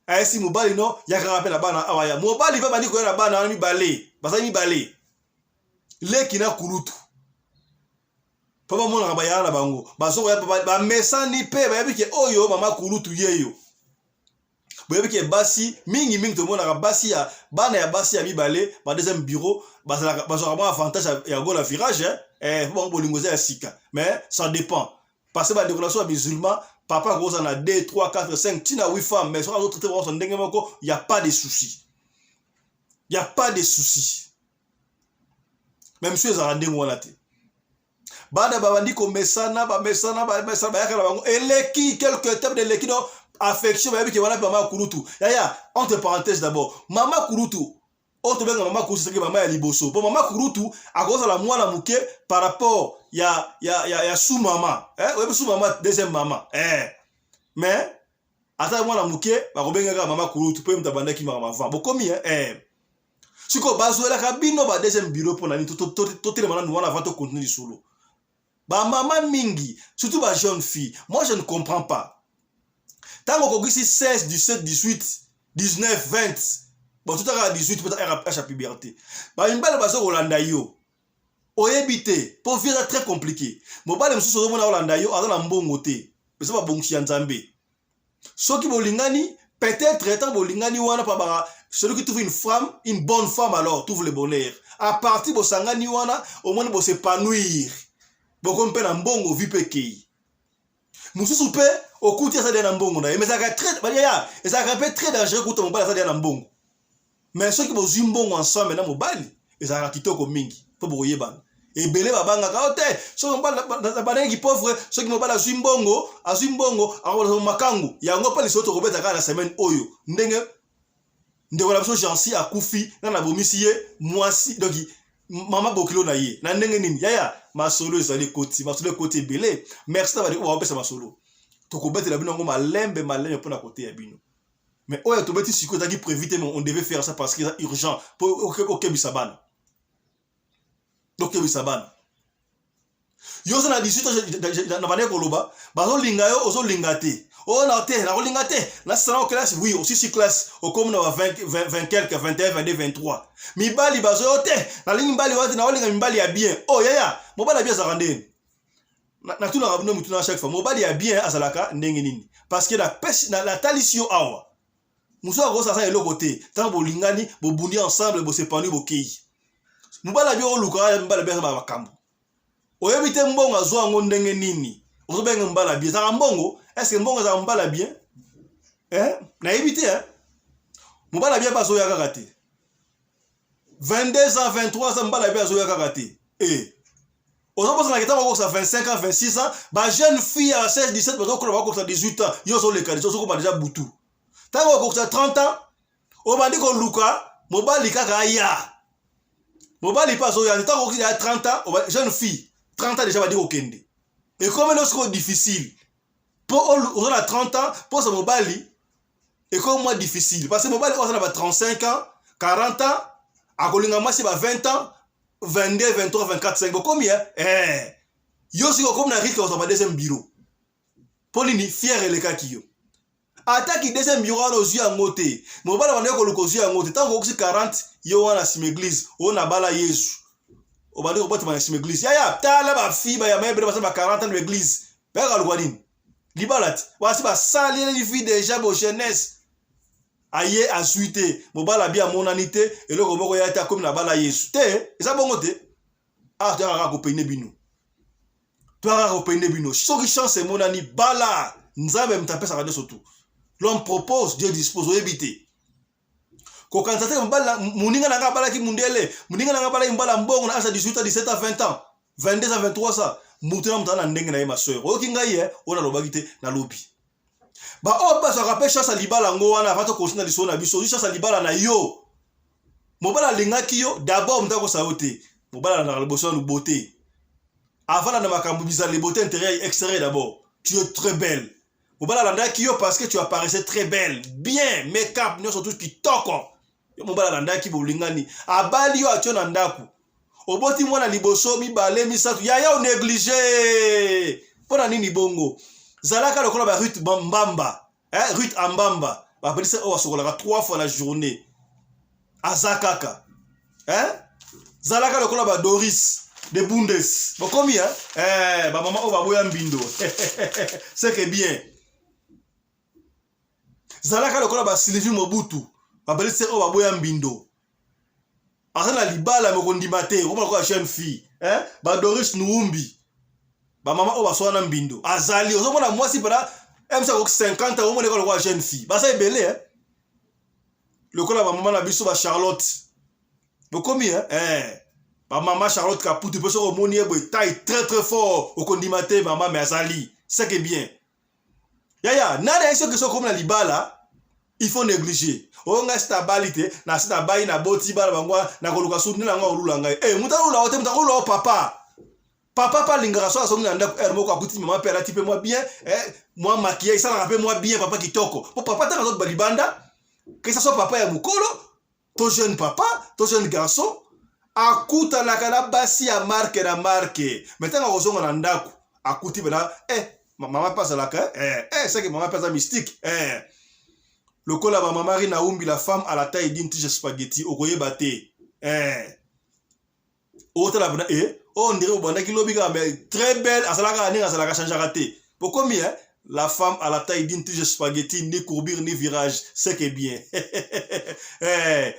Speaker 1: ayesi mobali no yakaka mpe na bana awa ya mobali mpe abandi koya na bana wana mibale bazali mibale leki na kulutu mpo bamonaka bayaya na bango bazokoya bamesani mpe bayebi ke oyo mama kulutu yeyo boyebi ke basi mingi mingi tomonaka basi ya bana ya basi ya mibale ba deuxième bureau bazalaka bazwaka mwa avantage ya gola virage eh, mpo bango bolingo eza ya sika mais ça dépend parce que bandeko na biso ya musulman papa akozala na 2 3 4 5 ntina 8 femmes mais soki azotraite bango ndenge moko ya pas de souci ya pas de souci mais mosusu ezalaka ndenge wana te bana babandi komesana bamesana bamesana bayaka na bango eleki quelque temps eleki no affection bayebi ke wana mpe mama kulutu yaya entre parenthèse d'abord mama kulutu oyo tobenga mama kulutu soki mama ya liboso mpo mama kulutu akozala mwana moke par rapport ya, ya, ya, ya sous mama eh, oyebi sous mama deuxième mama eh. mais ata mwana moke bakobengaka mama kulutu mpo ye moto abandaki makambo avant bokomi eh? eh. sikoyo bazwelaka bino ba deuxième bureau mpo na nini totelema nanu wana avant tocontinue lisolo bamama mingi surtout ba jeune fille moi je ne comprends pas ntango okokisi 16 17 18 19 20 bon totaka 18 mpo âge ya puberté bamibale baza kolanda yo oyebi te mpo vie eza très compliqué mobali mosusu ozomona olanda yo aza na mbongo te eza babongisi ya nzambe soki bolingani peut-être ntango bolingani wana pa baka celui qui trouve une femme une bonne femme alors trouve le bonheur à partir bosangani wana omoni bosepanouir bokomi mpe na mbongo vi mpe ekei mosusu mpe okuti aza deya na mbongo na ye mais ezalaka très ya ezalaka mpe très dangereux kuta mobali aza deya na mbongo mais soki bozwi mbongo ensemble na mobali ezalaka kitoko mingi mpo bokoyebana ebele babangaka o oh, te soki mobali bandaki pauvre soki mobali azwi mbongo azwi mbongo akozwa makangu yango mpe lisolo tokobeta kaka na semaine oyo ndenge ndeko na biso jansi akufi na nabomisi ye mwasi donc mama bokilo na ye na ndenge nini yaya masolo ezali ekoti masolo ekoti ebele merci na bandeko bakopesa masolo tokobetela bino yango malembe malembe mpo na koteya bino mais oyo tobeti sikoyo ezalaki prévu te mais on devait faire ça parce que eza urgent mpo okebisa bana okebisa bana yo oza na 18 na bandaki koloba bazolinga yo ozolinga te oyo na te nakolinga te nasala o classe oui osisi classe okomi na ba 20 quelque 21 22 23 mibali bazoyo te nalingi mibali wana te nakolinga mibali ya bien o oh, yaya mobali ya bien azalaka ndeni. Natunaka bino mituna chaque fois, mobali ya bien azalaka ndenge nini? Parce que natalisi yo awa, mosusu akosala eloko te. Ntango bolingani, bobundi ensemble, bosepani, bokei. Mobali abi oluka mobali abi aza makambo oyebi te. Mbongo azwa yango ndenge nini? Ozobenga mobali ya bien, ezalaka mbongo? Est-ce mbongo ezalaka mobali ya bien? Eh? Nayebi te eh? Mobali ya bien bazoya kaka te. 22 ans, 23 ans, mobali ya bien azoya kaka te. Eh. Ozobosanaka ntango okokisa 25 ans, 26 ans, bajeune fille ya 16, 17 bazokola, bakokisa 18 ans, yo ozoleka deja, ozokoma deja butu. Ntango okokisa 30 ans, obandi koluka mobali kaka aya. Mobali mpe azoya. Ntango okokisa ya 30 ans, jeune fille 30 ans deja bandi kokende, ekomi no sikoyo difficile mpo oza na 30 ans mposa mobali ekomi mwa difficile, parce que mobali oyo aza na ba 35 ans, 40 ans akolinga mwasi ba 20 ans, 22, 23, 24, 5. Bokomi eh? Yo sikoyo okomi na risque kozwa ba deuxième bureau. Mpo nini? Fier elekaki yo. Ataki deuxième bureau wana, ozwi yango te. Mobali abandaki koluka, ozwi yango te. Ntango okokisi 40, yo wana nsima église oyo na bala Yesu, obandi kobotama na nsima église. Yaya, tala bafille bayama ebele baza ba 40 ans na église, bayaka luka nini? Libala te. Basi basaleli vie déjà bo jeunesse, aye azwi te. Mobali abi amonani te, eloko moko ya te, akomi na bala Yesu te. Eza bongo te. Awa toyaka kaka kopene bino, toyaka kaka kopene bino. Soki chance emonani, bala. Nzambe moto apesaka nyonso tu. L'homme propose, Dieu dispose. Oyebi te, kokanisa te moninga na nga abalaki mundele, moninga na nga abalaki mbala mbongo na age ya 18 ans, 17 ans, 20 ans, 22 ans, 23 ans. Motu na moto aza na ndenge na ye. Ma soeur, oyoki ngai ye oyo nalobaki te? Nalobi baoyo bazwaka mpe chance ya libala yango wana. Avant tokosi na lisolo na biso, ozwi chance ya libala na yo, mobali alingaki yo d'abord. Moto akosala yo te. Mobali alandaka liboso nanu beauté avant landa makambo bizali. Beauté intérieure, extérieure. D'abord tu es très belle, mobali alandaki yo parce que tu apparaissais très belle, bien make-up, nyonso tout kitoko. Yo mobali alandaki, bolingani, abali yo, atio na ndako, oboti mwana liboso, mibale, misato. Yaya, onéglige mpo na nini bongo? Zalaka lokola ba Ruth Mbamba, eh, Ruth Ambamba, bapelisa oyo basokolaka trois fois la journée, aza kaka, eh? Zalaka lokola ba Doris de Bundes. Bokomi, eh? Eh, bamama oyo baboya mbindo, c'est que bien. Zalaka lokola ba Sylvie Mobutu, babelisi oyo baboya mbindo, aza na libala me kondima te, okoma lokola jeune fille, eh? Ba Doris Nuumbi, bamama oyo baswana na mbindo, azali ozomona mwasi mpena mc akoki 50 ans, omona eka lokola jeune fille. Baza ebele, eh? Lokola bamama na biso ba Charlotte. Bokomi, eh? Eh. Bamama Charlotte Kaputu mpe, soki omoni ye boye, taille très très fort, okondima te mama, mais azali, c'est que bien. Yaya, nani ayi? Soki okomi na libala, il faut négliger oyo ngai si nabali te, na si nabai, naboti bana bango, nakoluka su nde nango akolula ngai. E moto alula o te, moto akolula o papa. Papa mpe alingaka so azongi na ndako, heure moko akuti mama mpe alati mpe mwa bien, eh, mwa maquillage esalaka mpe mwa bien, papa kitoko. Mpo papa ntango azoba libanda, kesa so papa ya mokolo to jeune papa to jeune garçon, akutanaka na basi ya marque na marque, mais ntango akozonga na ndako, akuti pena, eh, mama mpe azalaka, eh, eh, seke mama mpe aza mystique, eh. Lokola bamama Rina Umbi, la femme à la taille d'une tige spaghetti, okoyeba te, eh. Otala pena, eh, oyo ndire obandaki lobi kaka, mais très belle, azalaka kaka ndenge azalaka, changeaka te. Bokomi, eh? La femme à la taille d'une tige spaghetti, ni courbure ni virage, c'est que bien. Eh,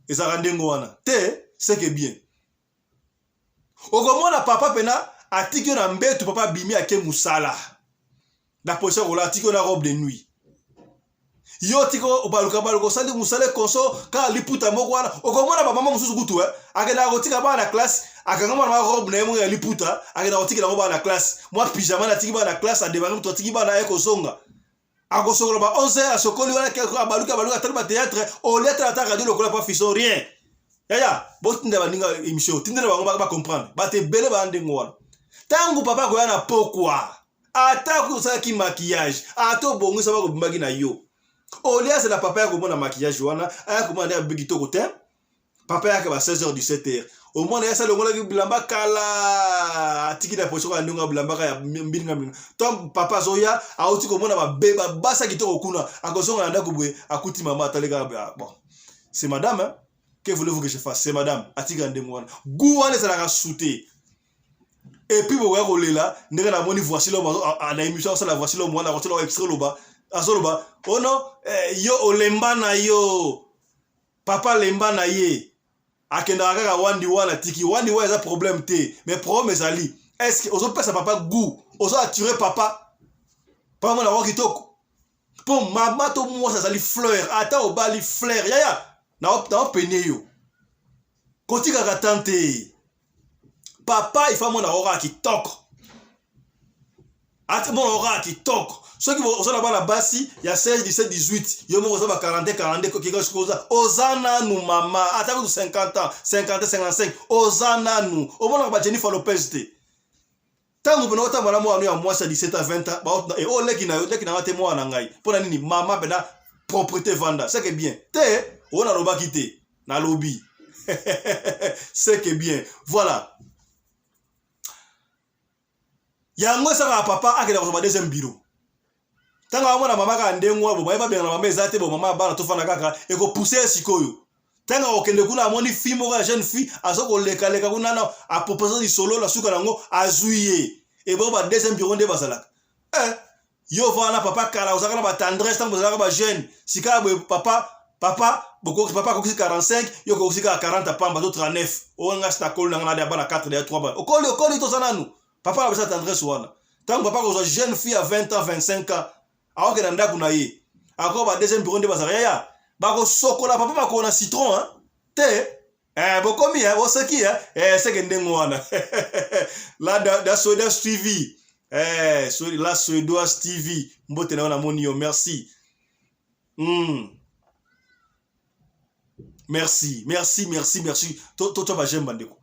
Speaker 1: ezalaka ndenge wana te, c'est que bien. Okomona papa pena atiki yo na mbetu, papa abimi, ake mosala na position kola, atiki yo na robe de nuit. Yo tika obaluka baluka, osali mosala ekonso kaka liputa moko wana. Okomona bamama mosusu kutu, eh, akendaka kotika bana na classe, akanga mwana mwa robe na ye moko ya liputa, akendaka kotikela yango bana na classe, mwa pyjama na atiki bana na classe, ademare moto, atiki bana, aye kozonga, akosokola ba 11 heures, asokoli wana, abaluki abaluki, atali ba théâtre, olia tala ata radio lokola pa fiso rien. Yaya, botinda baninga émission, tindela bango bacomprendre. Bato ebele baya ndenge wana. Ntango papa akoya na pokwa, ata osalaki maquillage, ata obongisa, bakobimaki na yo, olia azela papa ya komona maquillage wana, aya komona nde abibi kitoko te. Papa yaka ba 16 h, 17 h, omona ye asalongolaki bilamba kala, atiki na position ya ndenge bilamba kaka ya mbilinga mbilinga. To papa azoya, auti komona babasa kitoko kuna, akozonga na ndako boye, akuti mama atali kaka. Bon, c'est madame, hein? Que voulez-vous que je fasse? C'est madame. Atika ndenge wana, gu wana ezalaka su te. Et puis bokoya kolela ndenge namoni voici l'homme na émission asala voici l'homme wana akotela extrait loba azoloba ono oh eh, yo olemba na yo papa lemba na ye akendaka kaka wandi wana tiki wandi wana eza problème te mais problème ezali est ce que ozopesa papa goût ozo attire papa papa mona yango kitoko mpo mama to mwasi azali fleur ata obali fleur yaya naopene yo kotikaka tan te papa ifa mona yango kaka kitoko ati mona yango kaka kitoko soki oza na bana basi ya 16 17 18 yo moko oza ba 41 42 kika soki oza oza nanu mama ata kutu 50 ans 50 55 oza nanu omonaka ba Jennifer Lopez te ntango mpena otambola na mwana ya mwasi ya 17 ans 20 ans baotuna e oyo leki na yo leki na nga te mwana na ngai mpo na nini mama mpena propriété vanda c'est que bien te oyo nalobaki te nalobi c'est que bien voilà yango esalaka papa akenda kozwa ba deuxième bureau ntango amona mama kaka ndenge wana bomaye babengana mama eza te bo mama ya bana tofanda kaka ekopuse ye sikoyo ntango akokende kuna amoni fille moko ya jeune fille aza kolekaleka kuna na apropose lisolo na suka na yango azwi ye ebongo ba deuxième bureau nde bazalaka eh, yo ovanda na papa kala ozalaka na batendresse ntango bozalaka bajeune sika boye papa papa bokoki papa akokisi 45 yo okokisi kaka 40 pamba to 39 oyo nga sinakoli na nga na bana 4 ya 3 bana okoli okoli toza nanu papa apesa tendresse wana ntango papa akozwa jeune fille ya 20 ans 25 ans akokenda ndako na ye akoka ba deuxième bureau nde bazalaka yaya bakosokola papa makolo na citron hein? te eh, bokomi eh, boseki eh, eh, seke ndenge wana la da, da, da suivi eh, la suédoise tv mbote na yo namoni yo merci mm. merci merci merci merci totya bajeme bandeko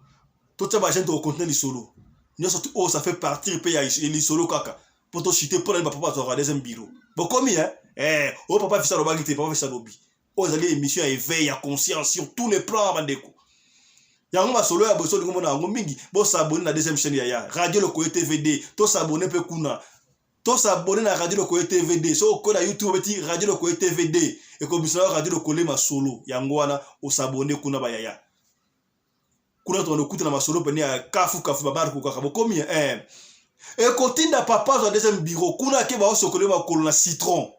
Speaker 1: totya bajeme tokokontinue lisolo nyonso oyo oh, ça fait partir mpe ya lisolo kaka mpo tochite mpo na nini bapapa bazwaka deuxième bureau bokomi eh? Eh, oyo papa fisa alobaki te papa fisa alobi oyo ezali émission ya éveil ya conscience sur tous les plans bandeko yango masolo ya boso olingi omona yango mingi bosabone na deuxième chaîne ya ya radio lokoye tvd tosabone mpe kuna To s'abonner na Radio Lokole TV2. So ko na YouTube beti Radio Lokole TV2 ekobisa yo Radio Lokole masolo. Yango wana o s'abonner kuna ba yaya. Kuna to lokuta na masolo pene ya kafu kafu babar ko kaka bokomi eh. Ekotinda papa zwa deuxième bureau kuna ke ba sokole makolo na citron.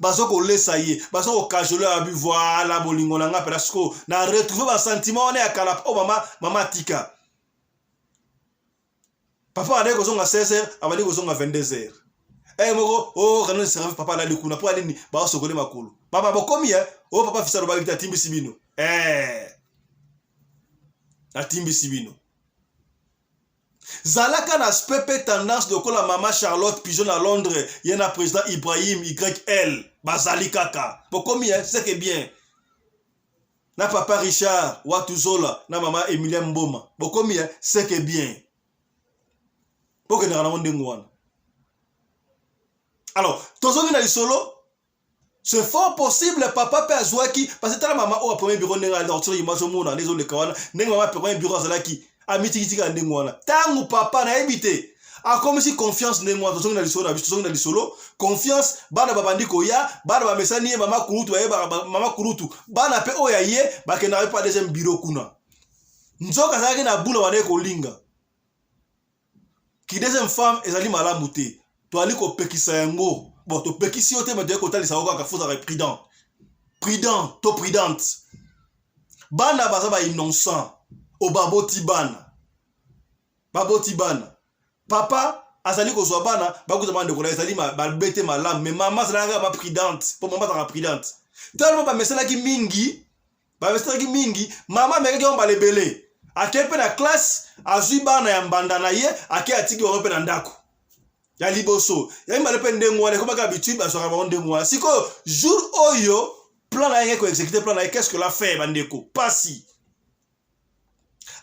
Speaker 1: Bazo kolesa ye, bazo kokajole abi voilà bolingo na nga pela siko na retrouver ba sentiment wana ya kala oh mama mama tika. Papa abandaki kozonga 16 heures, abandi kozonga 22 heures. Eh moko oh kano service papa alali kuna po alini ba sokole makolo. Papa bokomi eh oh papa fils alobaki te atimbisi bino. Eh atimbisi bino. Zalaka na aspect pe tendance lokola mama Charlotte Pigeon na Londres ye na président Ibrahim YL bazali kaka. Bokomi eh c'est que bien. Na papa Richard Watuzola na mama Emilia Mboma bokomi eh c'est que bien. Bokendaka nango ndenge wana. Alors, tozongi na lisolo c'est fort possible papa mpe azwaki parce que tala mama oyo premier bureau ndenge alortire image omona nde ezoleka wana ndenge mama premier bureau azalaki amitikitika ndenge wana ntango papa nayebi te akomisi confiance ndenge wana tozongi na lisolo na biso tozongi na lisolo confiance bana babandi koya bana bamesani ye mama kulutu bayebaka mama kulutu bana mpe oyo ya ye bakendaka mpe pa deuxième bureau kuna nzoka azalaki na bula bandaki kolinga ki deuxième femme ezali malamu te toali kopekisa yango bon topekisi yo te me toyei kotalisa yo kaka fozalaka prudent prudent to prudente bana baza ba innocent obaboti bana baboti bana papa azali kozwa bana bakuta bana ndeko na ezali babete malamu me mama azalaka ma prudente mpo mama azalaka prudente tellement bamesanaki mingi bamesanaki mingi mama amekaki yango mbala ebele akei mpe na classe azwi bana ya mbanda na ye akei atiki bango mpe na ndako ya liboso ya mibale mpe ndenge wana ekomaki habitude bazwaka bango ndenge wana sikoyo jour oyo plan na ye koexécute plan na ye qu'est ce que la fait bandeko pasi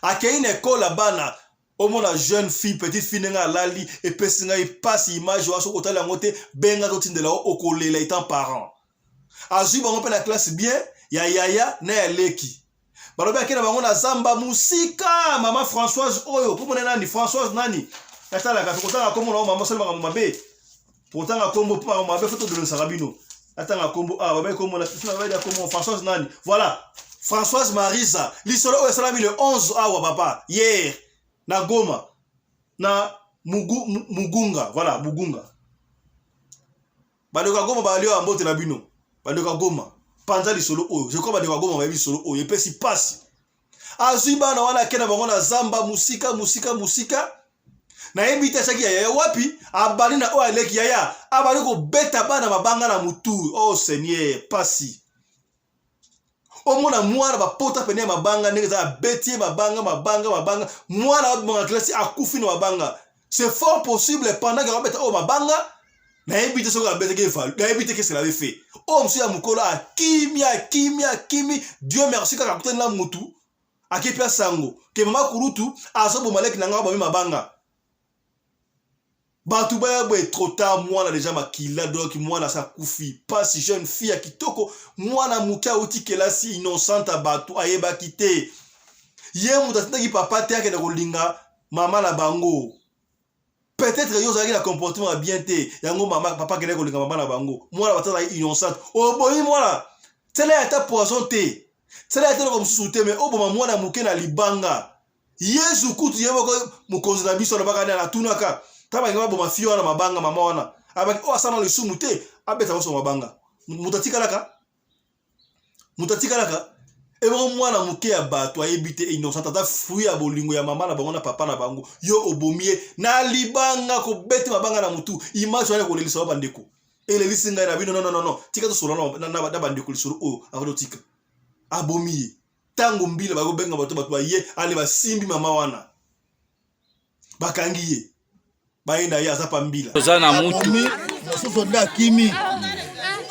Speaker 1: akei na ekole ya bana omona jeune fille petite fille ndenge alali epesi ngai pasi image wana soki otali yango te benga totindela yo okolela etant parent azwi bango mpe na classe bien ya yaya na ya leki balobi ake na bango na zamba mosika mama françoise oyo komona nani françoise nani natalaka tokotanga kombo na yo mama osali makambo mabe tokotanga kombo mpo makambo mabe fo todonisaka bino atanga kombo awa ah, babai kombo na kombo françoise nani voilà françoise marisa lisolo oyo esalami le 11 awa papa hier na goma. na mugu, Mugunga, voilà, Mugunga. Bandeko ya Goma balio ya mbote na bino. Bandeko ya Goma, panza lisolo oyo. Je crois bandeko ya Goma bayebi lisolo oyo epesi pasi. Azwi bana wana akenda bango na zamba musika musika musika. Nayebi te asaki yaya wapi abandi na oyo aleki yaya abandi kobeta bana mabanga na mutu. Oh Seigneur, pasi. Omona mwana bapota pene ya mabanga ndenge eza abeti ye mabanga mabanga mabanga mwana abimaka klasi akufi na mabanga. C'est fort possible pendant que abeta oyo mabanga nayebi te soki abetaki evalu nayebi te qu'est-ce qu'il avait fait. Oyo mosusu ya mokolo akimi akimi akimi Dieu merci kaka akutani na mutu akepia sango ke mama kulutu azoboma leki na ngai abomi mabanga. Bato baya boye trop tard mwana deja makila donc mwana asi akufi pasi jeune fille ya kitoko mwana moke auti kelasi innocente ya bato ayebaki te ye moto atindaki papa te akende kolinga mama na bango peut-être yo ozalaki na comportement ya bien te yango mama papa akendaki kolinga mama na bango mwana bato azalaki innocente oboyi mwana tiela ye ata poison te tiela ye ata eloko mosusu te mais oboma mwana moke na libanga Yesu kutu ye moko mokonzi na biso alobaka nani atunaka ntango balingi baboma fille wana mabanga mama wana abaki oyo asala lisumu te abeta banso mabanga moto atikalaka moto atikalaka ebongo mwana moke ya bato ayebi te innocent aza fruit ya bolingo ya mama na bango na papa na bango yo obomi ye na libanga kobeti mabanga na motu image wana ekolelisa ba bandeko elelisi ngai na bino non non non tika tosolola na bandeko lisolo oyo avant totika abomi ye Tango mbila bakobenga bato bato baye ale basimbi mama wana bakangi ye baye na ye aza pa mbila
Speaker 13: oza na mutu
Speaker 14: mosusu nde akimi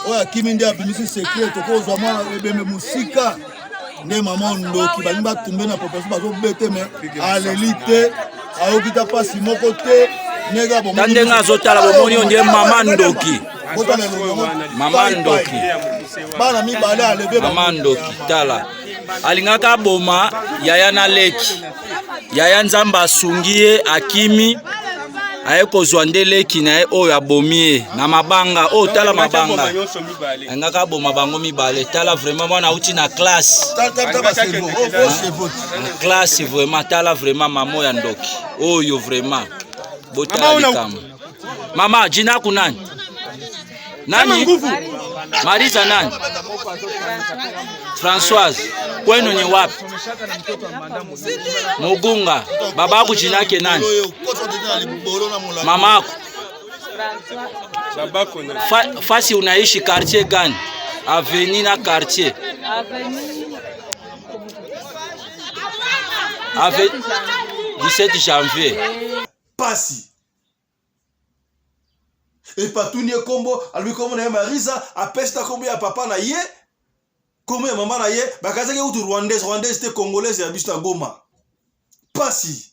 Speaker 14: oyo akimi nde abimisi secret tokozwa mwana ebembe mosika nde mama ndoki balingi batumbe na population bazobete me aleli te ayoki ta mpasi moko te
Speaker 13: ta ndenge azotala bomoni yo nde mama ndoki mama ndoki
Speaker 14: bana mibale alebe
Speaker 13: mama ndoki tala alingaka aboma yaya na leki yaya nzambe asungi ye akimi aye kozwa nde leki na ye oyo abomi ye na mabanga oyo tala mabanga alingaka aboma bango mibale tala vraiment mwana auti na classe na classe vraiment tala vraiment mama ya ndoki oyo vraiment botala likambo mama jina ku nani nani Marisa nani Françoise kwenu ni wapi Mugunga babaku jina yake nani mamako Fa, fasi unaishi quartier gani avenue na quartier Ave 17 janvier
Speaker 1: pasi epatuni ye kombo alobi kombo na ye marisa apesi ta kombo ya papa na ye kombo ya mama na ye bakazaki kutu rwandaise rwandaise te congolaise ya biso na goma pasi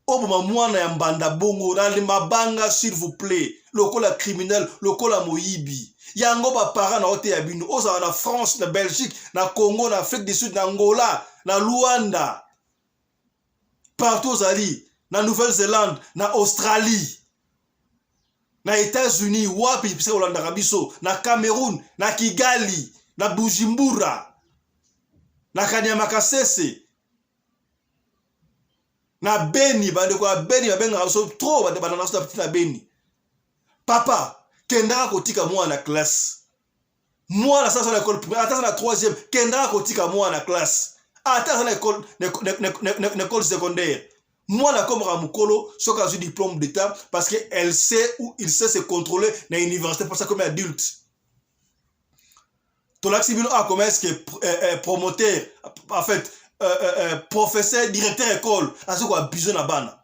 Speaker 1: oboma mwana ya mbanda bongo na mabanga s'il vous plaît lokola criminel lokola moyibi yango baparent na yo te ya bino ozala na france na belgique na congo na afrique du sud na angola na luanda partout ozali na nouvelle-zélande na australie na états-unis wapi bisika olandaka biso na cameroun na kigali na bujumbura na kanyama kasese na beni bandeko ya beni babengaka biso trop bandaka biso na petit na beni papa kendaka kotika mwana na classe mwana aza na école primaire ata aza na troisième kendaka kotika mwana na classe ata aza na école, na école secondaire mwana akomaka mokolo soki azwi diplôme d'état parce que elle sait ou il sait se contrôler na université parce akomi adulte tolakisi bino ah comment est-ce que euh, euh, promoteur en fait euh, euh, euh professeur directeur école aza koabuse na bana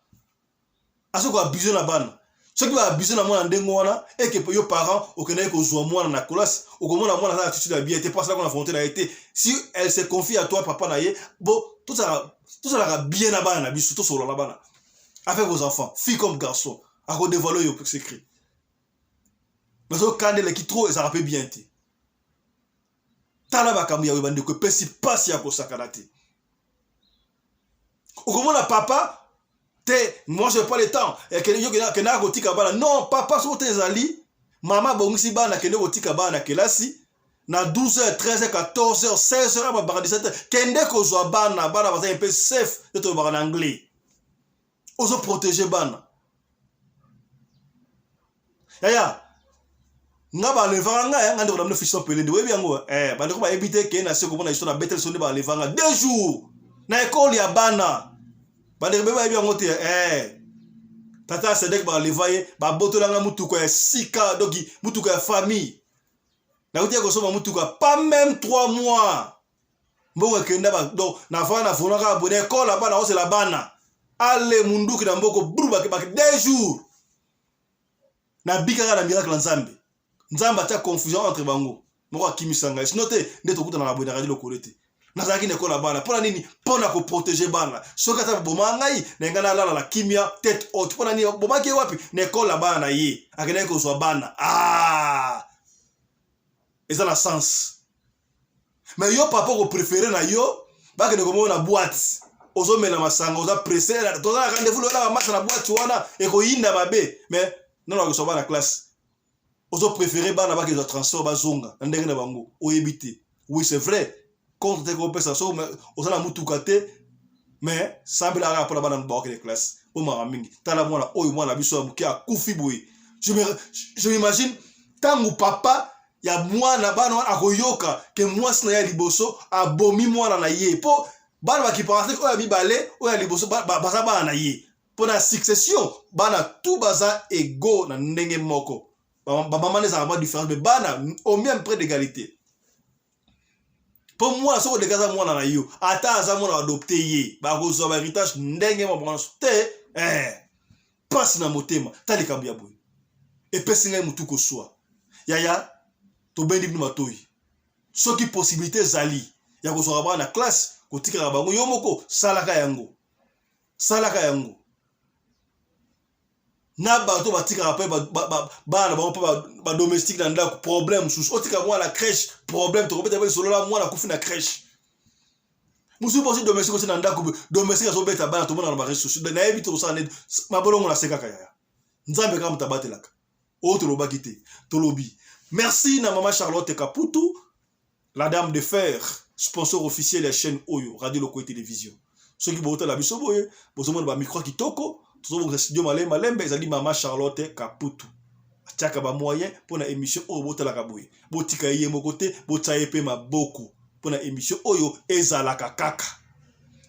Speaker 1: aza koabuse na bana soki baabuse na mwana ndenge wana eke yo parent okendaki kozwa mwana na classe okomona mwana aza na attitude ya bien te mpo asalaka na volonté na ye te si elle se confie à toi papa na ye bo tozalaka bien na bana na biso tosolola na bana avec vos enfants fille comme garçon akodevoile yo secret nazokanda eleki trop ezalaka mpe bien te tala makambo ya bandeko epesi mpasi ya kosakana te okomona papa te moi je pas le temps kendaka kotika bana non papa soki te ezali mama abongisi bana kende kotika bana na kelasi na 12h 13h 14h 16h babaka 17h kende kozwa bana bana bazali mpe safe nde tolobaka na anglais ozo protéger bana. Yaya, nga balevaka nga eh, nga ndeko na bino fiston pelende oyebi yango eh, bandeko bayebi te ke na se komona histoire na betel sonde baleva nga deux jours na ekole ya bana bandeko be bayebi yango te eh. Tata Sedek baleva ye, babotola nga mutuka ya sika, donc mutuka ya famille. Nakuti ya kosomba mutuka pas même 3 mois. Mbongo ekenda ba donc na vana na vona kaka boye na ekole ya bana osela bana. Ale munduki na mboko bru bake bake 2 jours. Nabika kaka na miracle ya Nzambe. Nzambe atia confusion entre bango. Moko akimisa ngai. Sinon te nde tokutanaka boye na radio lokole te. Nazalaki na ekole ya bana. Mpo na nini? Mpo na koprotege bana. Soki ata babomaka ngai, na ngai nalala na kimia, tete haute. Mpo na nini? Bomaki ye wapi? Na ekole ya bana na ye. Akendaki kozwa bana. Ah! Eza na sens. Mais yo papa oko préférer na yo bakende komona na boîte. Ozomela masanga, oza pressé, toza na rendez-vous lola ba masa na boîte wana ekoyinda mabe. Mais non non akozwa bana classe. Ozo préférer bana bakezwa transport bazonga na ndenge na bango. Oyebi te. Oui, c'est vrai. Contre te kopesa so oza na mutuka te mais sambela kaka mpona bana bakokende classe. Bomaka mingi. Tala mwana oyo mwana biso ya moke akufi boye. Je m'imagine tango papa ya mwana bana wana akoyoka ke mwasi na ye ya liboso abomi mwana na ye mpo bana bakipaka te oyo ya mibale oyo ya liboso baza bana na ye mpo na succession bana tout baza ego na ndenge moko bamama nde ezalaka mwa différence mais bana au même près d'égalité mpo mwana soki odeka aza mwana na yo ata aza mwana adopte ye bakozwa ba héritage ndenge moko bango nyonso te eh. Pasi na motema ta likambo ya boye epesi ngai motu koswa yaya tobendi bino matoyi soki possibilité ezali ya kozwaka bana na classe kotikaka bango yo moko salaka yango salaka yango na bato batikaka mpe bana na bango mpe badomestique na ndako problème mosusu otika mwana na crèche problème tokobeta mpe lisolo la mwana akufi na crèche mosusu mpo osi domestique osi na ndako domestique azobeta bana tomonaka na bareseau sociaux nayebi tokosala neti mabolongo na se kaka yaya nzambe kaka moto abatelaka oyo tolobaki te tolobi merci na mama charlotte kaputu la dame de fer sponsor officiel ya chaîne oyo radio lokoe télévision soki botala biso boye bozomona bamicro kitoko tozobongisa studio malembe malembe ezali mama charlotte kaputu atiaka bamoyen mpo na émission oyo botalaka boye botika ye ye moko te botia ye mpe maboko mpo na émission oyo ezalaka kaka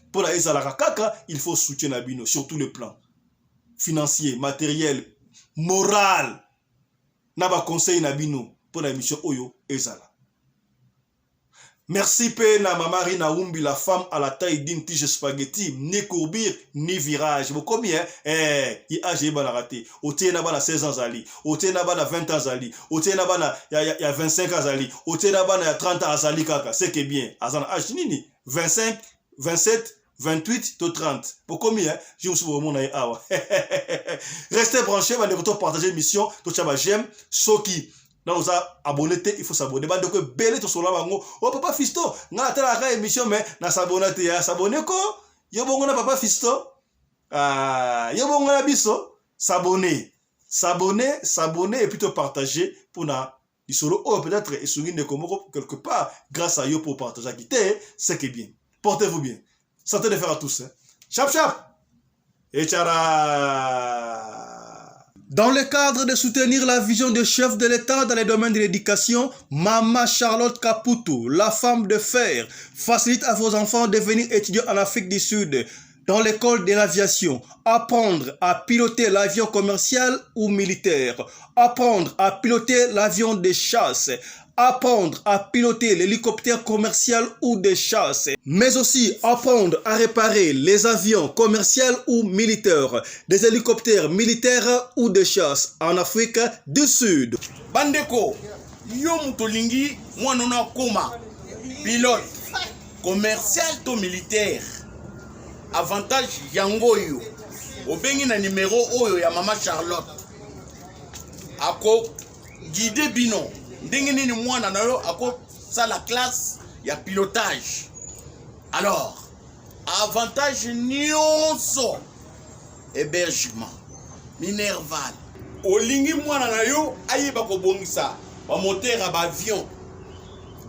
Speaker 1: mpo na ezalaka kaka il faut soutien na bino sur tout le plan financier matériel moral na baconseil na bino mpo na émission oyo ezala Merci pe na mama Rina Wumbi, la femme à la taille d'une tige spaghetti, ni courbure, ni virage. Bokomi hein? Eh, ye âge eyebanaka te. Otie na bana 16 ans azali, otie na bana 20 ans azali, otie na bana ya, ya, ya 25 ans azali, otie na bana ya 30 ans azali kaka. C'est que bien. Aza na âge nini? 25, 27, 28 to 30. Bokomi hein? Jour mosusu bokomona ye awa. Restez branchés, bandeko to partager émission, to tia ba j'aime soki na oza abonné te il faut s'abonner bandeko ebele tosolola bango o oh, papa fisto ngai natalaka émission mais na s'abonner te ya s'abonner ko yo bongo na papa fisto ah, yo bongo na biso s'abonner s'abonner s'abonner et puis to partager mpona lisolo oyo peut-être esungi ndeko moko quelque part grâce à yo mpo opartageaki te c'est que bien portez-vous bien santé de faire à tous hein. chap chap Echara. Dans le cadre de soutenir la vision du chef de l'État dans les domaines de l'éducation, Mama Charlotte Kaputu, la femme de fer, facilite à vos enfants de venir étudier en Afrique du Sud dans l'école de l'aviation, apprendre à piloter l'avion commercial ou militaire, apprendre à piloter l'avion de chasse, apprendre à piloter l'hélicoptère commercial ou de chasse, mais aussi apprendre à réparer les avions commerciaux ou militaires, des hélicoptères militaires ou de chasse en Afrique du Sud.
Speaker 7: Bandeko, yo moto olingi mwana no akoma pilote commercial to militaire, avantage yango oyo obengi na numero oyo ya mama Charlotte ako guide bino ndenge nini mwana na yo akosala classe ya pilotage. Alors avantage nyonso, hébergement, minerval, olingi mwana na yo ayeba kobongisa bamoteur ya baavion,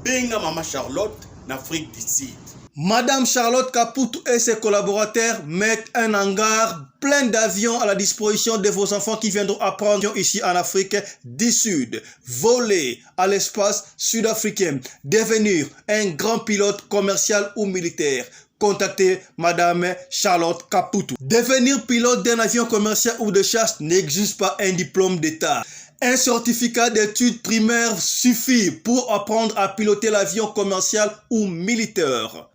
Speaker 7: benga mama Charlotte na Afrique du Sud.
Speaker 1: Madame Charlotte Kaputu et ses collaborateurs mettent un hangar plein d'avions à la disposition de vos enfants qui viendront apprendre ici en Afrique du Sud, voler à l'espace sud-africain, devenir un grand pilote commercial ou militaire. Contactez Madame Charlotte Kaputu. Devenir pilote d'un avion commercial ou de chasse n'exige pas un diplôme d'État. Un certificat d'études primaires suffit pour apprendre à piloter l'avion commercial ou militaire.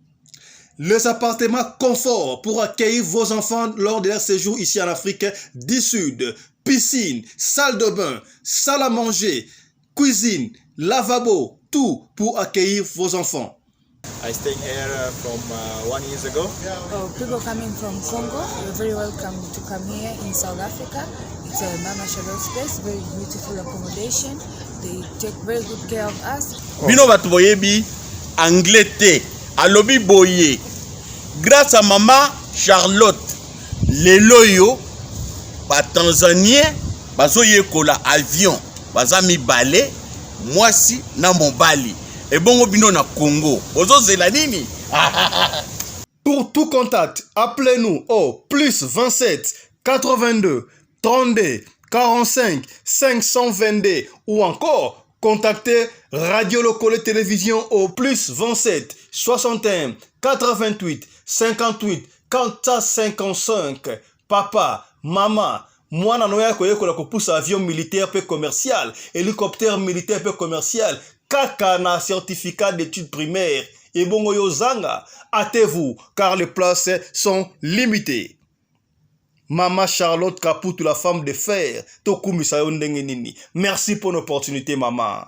Speaker 1: Les appartements confort pour accueillir vos enfants lors de leur séjour ici en Afrique du Sud. Piscine, salle de bain, salle à manger, cuisine, lavabo, tout pour accueillir vos enfants.
Speaker 15: I stay here from one years ago.
Speaker 16: Oh, people coming from Congo, you're very welcome to come here in South Africa. It's a Mama Charlotte space, very beautiful accommodation. They take very good care of us.
Speaker 17: Bino bato boyebi anglais te, alobi boye grâce à mama Charlotte lelo oyo ba Tanzanien bazoyekola avion baza mibale mwasi na mobali ebongo bino na Congo bozozela nini?
Speaker 1: Pour tout contact, appelez-nous au plus 27 82 32 45 522 ou encore contactez Radio Lokole Télévision au plus 27 61 88 58 455. Papa, mama, mwana no ya koyekola kopusa avion militaire pe commercial, hélicoptère militaire pe commercial, kaka na certificat d'études primaires. Ebongo yo zanga, hâtez-vous car les places sont limitées. Mama Charlotte Kaputu, la femme de fer, tokumisa yo ndenge nini. Merci pour l'opportunité, maman.